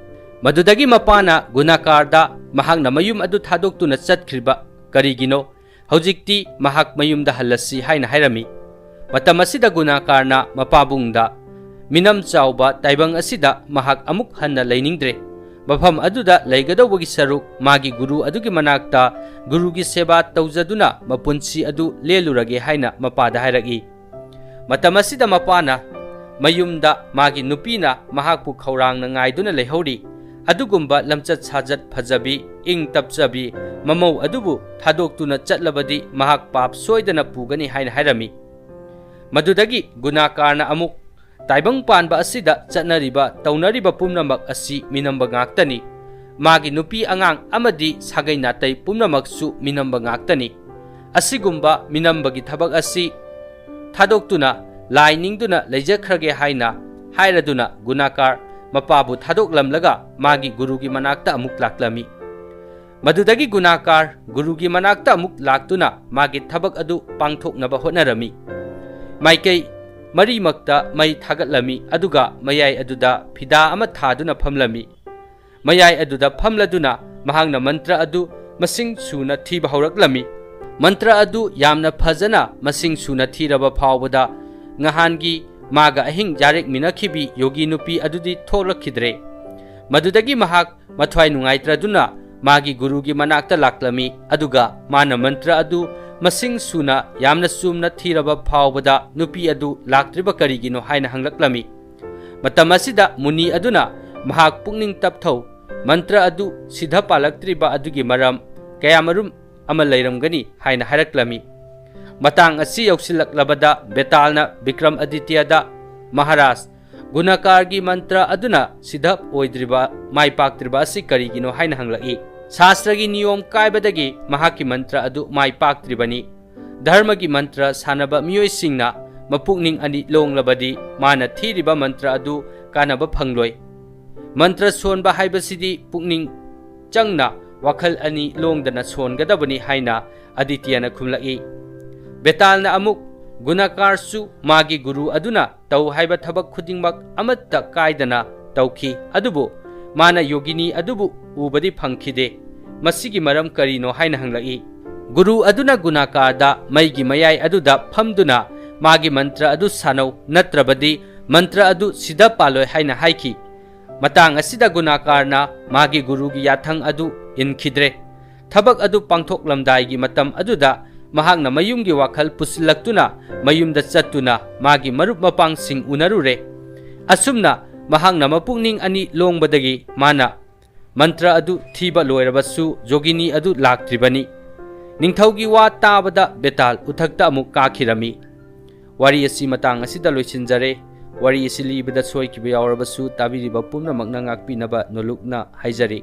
ꯃꯗꯨꯗꯒꯤ ꯃꯄꯥꯅ ꯒꯨꯅꯥꯀꯥꯔꯗ ꯃꯍꯥꯛꯅ ꯃꯌꯨꯝ ꯑꯗꯨ ꯊꯥꯗꯣꯛꯇꯨꯅ ꯆꯠꯈ꯭ꯔꯤꯕ ꯀꯔꯤꯒꯤꯅꯣ? ꯍꯧꯖꯤꯛꯇꯤ ꯃꯍꯥꯛ ꯃꯌꯨꯝꯗ ꯍꯜꯂꯁꯤ ꯍꯥꯏꯅ ꯍꯥꯏꯔꯝꯃꯤ꯫ ꯃꯇꯝ ꯑꯁꯤꯗ ꯒꯨꯅꯥꯀꯥꯔꯅ ꯃꯄꯥꯕꯨꯡꯗ, "ꯃꯤꯅꯝ ꯆꯥꯎꯕ ꯇꯥꯏꯕꯪ ꯑꯁꯤꯗ ꯃꯍꯥꯛ ꯑꯃꯨꯛ ꯍꯟꯅ ꯂꯩꯅꯤꯡꯗ꯭ꯔꯦ꯫ ꯃꯐꯝ ꯑꯗꯨꯗ ꯂꯩꯒꯗꯧꯕꯒꯤ ꯁꯔꯨꯛ ꯃꯥꯒꯤ ꯒꯨꯔꯨ ꯑꯗꯨꯒꯤ ꯃꯅꯥꯛꯇ ꯒꯨꯔꯨꯒꯤ ꯁꯦꯕꯥ ꯇꯧꯖꯗꯨꯅ ꯃꯄꯨꯟꯁꯤ ꯑꯗꯨ ꯂꯦꯜꯂꯨꯔꯒꯦ" ꯍꯥꯏꯅ ꯃꯄꯥꯗ ꯍꯥꯏꯔꯛꯏ꯫ ꯃꯇꯝ ꯑꯁꯤꯗ ꯃꯄꯥꯅ ꯃꯌꯨꯝꯗ ꯃꯥꯒꯤ ꯅꯨꯄꯤꯅ ꯃꯍꯥꯛꯄꯨ ꯈꯧꯔꯥꯡꯅ ꯉꯥꯏꯗꯨꯅ ꯂꯩꯍꯧꯔꯤ꯫ ꯑꯗꯨꯒꯨꯝꯕ ꯂꯝꯆꯠ ꯁꯥꯖꯠ ꯐꯖꯕꯤ, ꯏꯪ ꯇꯞꯆꯕꯤ ꯃꯃꯧ ꯑꯗꯨꯕꯨ ꯊꯥꯗꯣꯛꯇꯨꯅ ꯆꯠꯂꯕꯗꯤ ꯃꯍꯥꯛ ꯄꯥꯞ ꯁꯣꯏꯗꯅ ꯄꯨꯒꯅꯤ ꯍꯥꯏꯅ ꯍꯥꯏꯔꯝꯃꯤ꯫ ꯃꯗꯨꯗꯒꯤ ꯒꯨꯅꯥꯀꯥꯔꯅ ꯑꯃꯨꯛ ꯇꯥꯏꯕꯪ ꯄꯥꯟꯕ ꯑꯁꯤꯗ ꯆꯠꯅꯔꯤꯕ ꯇꯧꯅꯔꯤꯕ ꯄꯨꯝꯅꯃꯛ ꯑꯁꯤ ꯃꯤꯅꯝꯕ ꯉꯥꯛꯇꯅꯤ꯫ ꯃꯥꯒꯤ ꯅꯨꯄꯤ ꯑꯉꯥꯡ ꯑꯃꯗꯤ ꯁꯥꯒꯩ ꯅꯥꯇꯩ ꯄꯨꯝꯅꯃꯛꯁꯨ ꯃꯤꯅꯝꯕ ꯉꯥꯛꯇꯅꯤ꯫ ꯑꯁꯤꯒꯨꯝꯕ ꯃꯤꯅꯝꯕꯒꯤ ꯊꯕꯛ ꯑꯁꯤ ꯊꯥꯗꯣꯛꯇꯨꯅ ꯂꯥꯏ ꯅꯤꯡꯗꯨꯅ ꯂꯩꯖꯈ꯭ꯔꯒꯦ ꯍꯥꯏꯅ ꯍꯥꯏꯔꯗꯨꯅ ꯒꯨꯅꯥꯀꯥꯔ ꯃꯄꯥꯕꯨ ꯊꯥꯗꯣꯛꯂꯝꯂꯒ ꯃꯥꯒꯤ ꯒꯨꯔꯨꯒꯤ ꯃꯅꯥꯛꯇ ꯑꯃꯨꯛ ꯂꯥꯛꯂꯝꯃꯤ꯫ ꯃꯗꯨꯗꯒꯤ ꯒꯨꯅꯥꯀꯥꯔ ꯒꯨꯔꯨꯒꯤ ꯃꯅꯥꯛꯇ ꯑꯃꯨꯛ ꯂꯥꯛꯇꯨꯅ ꯃꯥꯒꯤ ꯊꯕꯛ ꯑꯗꯨ ꯄꯥꯡꯊꯣꯛꯅꯕ ꯍꯣꯠꯅꯔꯝꯃꯤ꯫ ꯃꯥꯏꯀꯩ ꯃꯔꯤꯃꯛꯇ ꯃꯩ ꯊꯥꯒꯠꯂꯝꯃꯤ, ꯑꯗꯨꯒ ꯃꯌꯥꯏ ꯑꯗꯨꯗ ꯐꯤꯗꯥ ꯑꯃ ꯊꯥꯗꯨꯅ ꯐꯝꯂꯝꯃꯤ꯫ ꯃꯌꯥꯏ ꯑꯗꯨꯗ ꯐꯝꯂꯗꯨꯅ ꯃꯍꯥꯛꯅ ꯃꯟꯇ꯭ꯔ ꯑꯗꯨ ꯃꯁꯤꯡ ꯁꯨꯅ ꯊꯤꯕ ꯍꯧꯔꯛꯂꯝꯃꯤ꯫ ꯃꯟꯇ꯭ꯔ ꯑꯗꯨ ꯌꯥꯝꯅ ꯐꯖꯅ ꯃꯁꯤꯡ ꯁꯨꯅ ꯊꯤꯔꯕ ꯐꯥꯎꯕꯗ ꯉꯍꯥꯟꯒꯤ ꯃꯥꯒ ꯑꯍꯤꯡ ꯌꯥꯔꯦꯛꯃꯤꯟꯅꯈꯤꯕꯤ ꯌꯣꯒꯤ ꯅꯨꯄꯤ ꯑꯗꯨꯗꯤ ꯊꯣꯛꯂꯛꯈꯤꯗ꯭ꯔꯦ꯫ ꯃꯗꯨꯗꯒꯤ ꯃꯍꯥꯛ ꯃꯊ꯭ꯋꯥꯏ ꯅꯨꯡꯉꯥꯏꯇ꯭ꯔꯗꯨꯅ ꯃꯥꯒꯤ ꯒꯨꯔꯨꯒꯤ ꯃꯅꯥꯛꯇ ꯂꯥꯛꯂꯝꯃꯤ, ꯑꯗꯨꯒ ꯃꯥꯅ ꯃꯟꯇ꯭ꯔ ꯑꯗꯨ ꯃꯁꯤꯡ ꯁꯨꯅ ꯌꯥꯝꯅ ꯆꯨꯝꯅ ꯊꯤꯔꯕ ꯐꯥꯎꯕꯗ ꯅꯨꯄꯤ ꯑꯗꯨ ꯂꯥꯛꯇ꯭ꯔꯤꯕ ꯀꯔꯤꯒꯤꯅꯣ ꯍꯥꯏꯅ ꯍꯪꯂꯛꯂꯝꯃꯤ꯫ ꯃꯇꯝ ꯑꯁꯤꯗ ꯃꯨꯅꯤ ꯑꯗꯨꯅ ꯃꯍꯥꯛ ꯄꯨꯛꯅꯤꯡ ꯇꯞꯊꯧ, ꯃꯟꯇ꯭ꯔ ꯑꯗꯨ ꯁꯤꯙ ꯄꯥꯜꯂꯛꯇ꯭ꯔꯤꯕ ꯑꯗꯨꯒꯤ ꯃꯔꯝ ꯀꯌꯥꯃꯔꯨꯝ ꯑꯃ ꯂꯩꯔꯝꯒꯅꯤ ꯍꯥꯏꯅ ꯍꯥꯏꯔꯛꯂꯝꯃꯤ꯫ ꯃꯇꯥꯡ ꯑꯁꯤ ꯌꯧꯁꯤꯜꯂꯛꯂꯕꯗ ꯕꯦꯇꯥꯜꯅ ꯕꯤꯀ꯭ꯔꯝ ꯑꯗꯤꯇ꯭ꯌꯗ, "ꯃꯍꯥꯔꯥꯖ, ꯒꯨꯅꯥꯀꯥꯔꯒꯤ ꯃꯟꯇ꯭ꯔ ꯑꯗꯨꯅ ꯁꯤꯙ ꯑꯣꯏꯗ꯭ꯔꯤꯕ, ꯃꯥꯏ ꯄꯥꯛꯇ꯭ꯔꯤꯕ ꯑꯁꯤ ꯀꯔꯤꯒꯤꯅꯣ?" ꯍꯥꯏꯅ ꯍꯪꯂꯛꯏ꯫ "ꯁꯥꯁꯇ꯭ꯔꯒꯤ ꯅꯤꯌꯣꯝ ꯀꯥꯏꯕꯗꯒꯤ ꯃꯍꯥꯛꯀꯤ ꯃꯟꯇ꯭ꯔ ꯑꯗꯨ ꯃꯥꯏ ꯄꯥꯛꯇ꯭ꯔꯤꯕꯅꯤ꯫ ꯙꯔꯃꯒꯤ ꯃꯟꯇ꯭ꯔ ꯁꯥꯟꯅꯕ ꯃꯤꯑꯣꯏꯁꯤꯡꯅ ꯃꯄꯨꯛꯅꯤꯡ ꯑꯅꯤ ꯂꯣꯡꯂꯕꯗꯤ ꯃꯥꯅ ꯊꯤꯔꯤꯕ ꯃꯟꯇ꯭ꯔ ꯑꯗꯨ ꯀꯥꯟꯅꯕ ꯐꯪꯂꯣꯏ꯫ ꯃꯟꯇ꯭ꯔ ꯁꯣꯟꯕ ꯍꯥꯏꯕꯁꯤꯗꯤ ꯄꯨꯛꯅꯤꯡ ꯆꯪꯅ ꯋꯥꯈꯜ ꯑꯅꯤ ꯂꯣꯡꯗꯅ ꯁꯣꯟꯒꯗꯕꯅꯤ" ꯍꯥꯏꯅ ꯑꯗꯤꯇ꯭ꯌꯅ ꯈꯨꯝꯂꯛꯏ꯫ ꯕꯦꯇꯥꯜꯅ ꯑꯃꯨꯛ, "ꯒꯨꯅꯥꯀꯥꯔꯁꯨ ꯃꯥꯒꯤ ꯒꯨꯔꯨ ꯑꯗꯨꯅ ꯇꯧ ꯍꯥꯏꯕ ꯊꯕꯛ ꯈꯨꯗꯤꯡꯃꯛ ꯑꯃꯠꯇ ꯀꯥꯏꯗꯅ ꯇꯧꯈꯤ, ꯑꯗꯨꯕꯨ ꯃꯥꯅ ꯌꯣꯒꯤꯅꯤ ꯑꯗꯨꯕꯨ ꯎꯕꯗꯤ ꯐꯪꯈꯤꯗꯦ꯫ ꯃꯁꯤꯒꯤ ꯃꯔꯝ ꯀꯔꯤꯅꯣ?" ꯍꯥꯏꯅ ꯍꯪꯂꯛꯏ꯫ ꯒꯨꯔꯨ ꯑꯗꯨꯅ ꯒꯨꯅꯥꯀꯥꯔꯗ ꯃꯩꯒꯤ ꯃꯌꯥꯏ ꯑꯗꯨꯗ ꯐꯝꯗꯨꯅ ꯃꯥꯒꯤ ꯃꯟꯇ꯭ꯔ ꯑꯗꯨ ꯁꯥꯟꯅꯧ, ꯅꯠꯇ꯭ꯔꯕꯗꯤ ꯃꯟꯇ꯭ꯔ ꯑꯗꯨ ꯁꯤꯙ ꯄꯥꯜꯂꯣꯏ ꯍꯥꯏꯅ ꯍꯥꯏꯈꯤ꯫ ꯃꯇꯥꯡ ꯑꯁꯤꯗ ꯒꯨꯅꯥꯀꯥꯔꯅ ꯃꯥꯒꯤ ꯒꯨꯔꯨꯒꯤ ꯌꯥꯊꯪ ꯑꯗꯨ ꯏꯟꯈꯤꯗ꯭ꯔꯦ꯫ ꯊꯕꯛ ꯑꯗꯨ ꯄꯥꯡꯊꯣꯛꯂꯝꯗꯥꯏꯒꯤ ꯃꯇꯝ ꯑꯗꯨꯗ ꯃꯍꯥꯛꯅ ꯃꯌꯨꯝꯒꯤ ꯋꯥꯈꯜ ꯄꯨꯁꯤꯜꯂꯛꯇꯨꯅ ꯃꯌꯨꯝꯗ ꯆꯠꯇꯨꯅ ꯃꯥꯒꯤ ꯃꯔꯨꯞ ꯃꯄꯥꯡꯁꯤꯡ ꯎꯅꯔꯨꯔꯦ꯫ ꯑꯁꯨꯝꯅ ꯃꯍꯥꯛꯅ ꯃꯄꯨꯛꯅꯤꯡ ꯑꯅꯤ ꯂꯣꯡꯕꯗꯒꯤ ꯃꯥꯅ ꯃꯟꯇ꯭ꯔ ꯑꯗꯨ ꯊꯤꯕ ꯂꯣꯏꯔꯕꯁꯨ ꯖꯣꯒꯤꯅꯤ ꯑꯗꯨ ꯂꯥꯛꯇ꯭ꯔꯤꯕꯅꯤ꯫ ꯅꯤꯡꯊꯧꯒꯤ ꯋꯥ ꯇꯥꯕꯗ ꯕꯦꯇꯥꯜ ꯎꯊꯛꯇ ꯑꯃꯨꯛ ꯀꯥꯈꯤꯔꯝꯃꯤ꯫ ꯋꯥꯔꯤ ꯑꯁꯤ ꯃꯇꯥꯡ ꯑꯁꯤꯗ ꯂꯣꯏꯁꯤꯟꯖꯔꯦ꯫ ꯋꯥꯔꯤ ꯑꯁꯤ ꯂꯤꯕꯗ ꯁꯣꯏꯈꯤꯕ ꯌꯥꯎꯔꯕꯁꯨ ꯇꯥꯕꯤꯔꯤꯕ ꯄꯨꯝꯅꯃꯛꯅ ꯉꯥꯛꯄꯤꯅꯕ ꯅꯣꯂꯨꯛꯅ ꯍꯥꯏꯖꯔꯤ꯫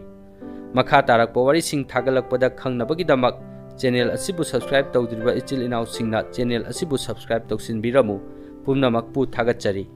ꯃꯈꯥ ꯇꯥꯔꯛꯄ ꯋꯥꯔꯤꯁꯤꯡ ꯊꯥꯒꯠꯂꯛꯄꯗ ꯈꯪꯅꯕꯒꯤꯗꯃꯛ ꯆꯦꯅꯦꯜ ꯑꯁꯤꯕꯨ ꯁꯕꯁꯀ꯭ꯔꯥꯏꯕ ꯇꯧꯗ꯭ꯔꯤꯕ ꯏꯆꯤꯜ ꯏꯅꯥꯎꯁꯤꯡꯅ ꯆꯦꯅꯦꯜ ꯑꯁꯤꯕꯨ ꯁꯕꯁꯀ꯭ꯔꯥꯏꯕ ꯇꯧꯁꯤꯟꯕꯤꯔꯝꯃꯨ꯫ ꯄꯨꯝꯅꯃꯛꯄꯨ ꯊꯥꯒꯠꯆꯔꯤ꯫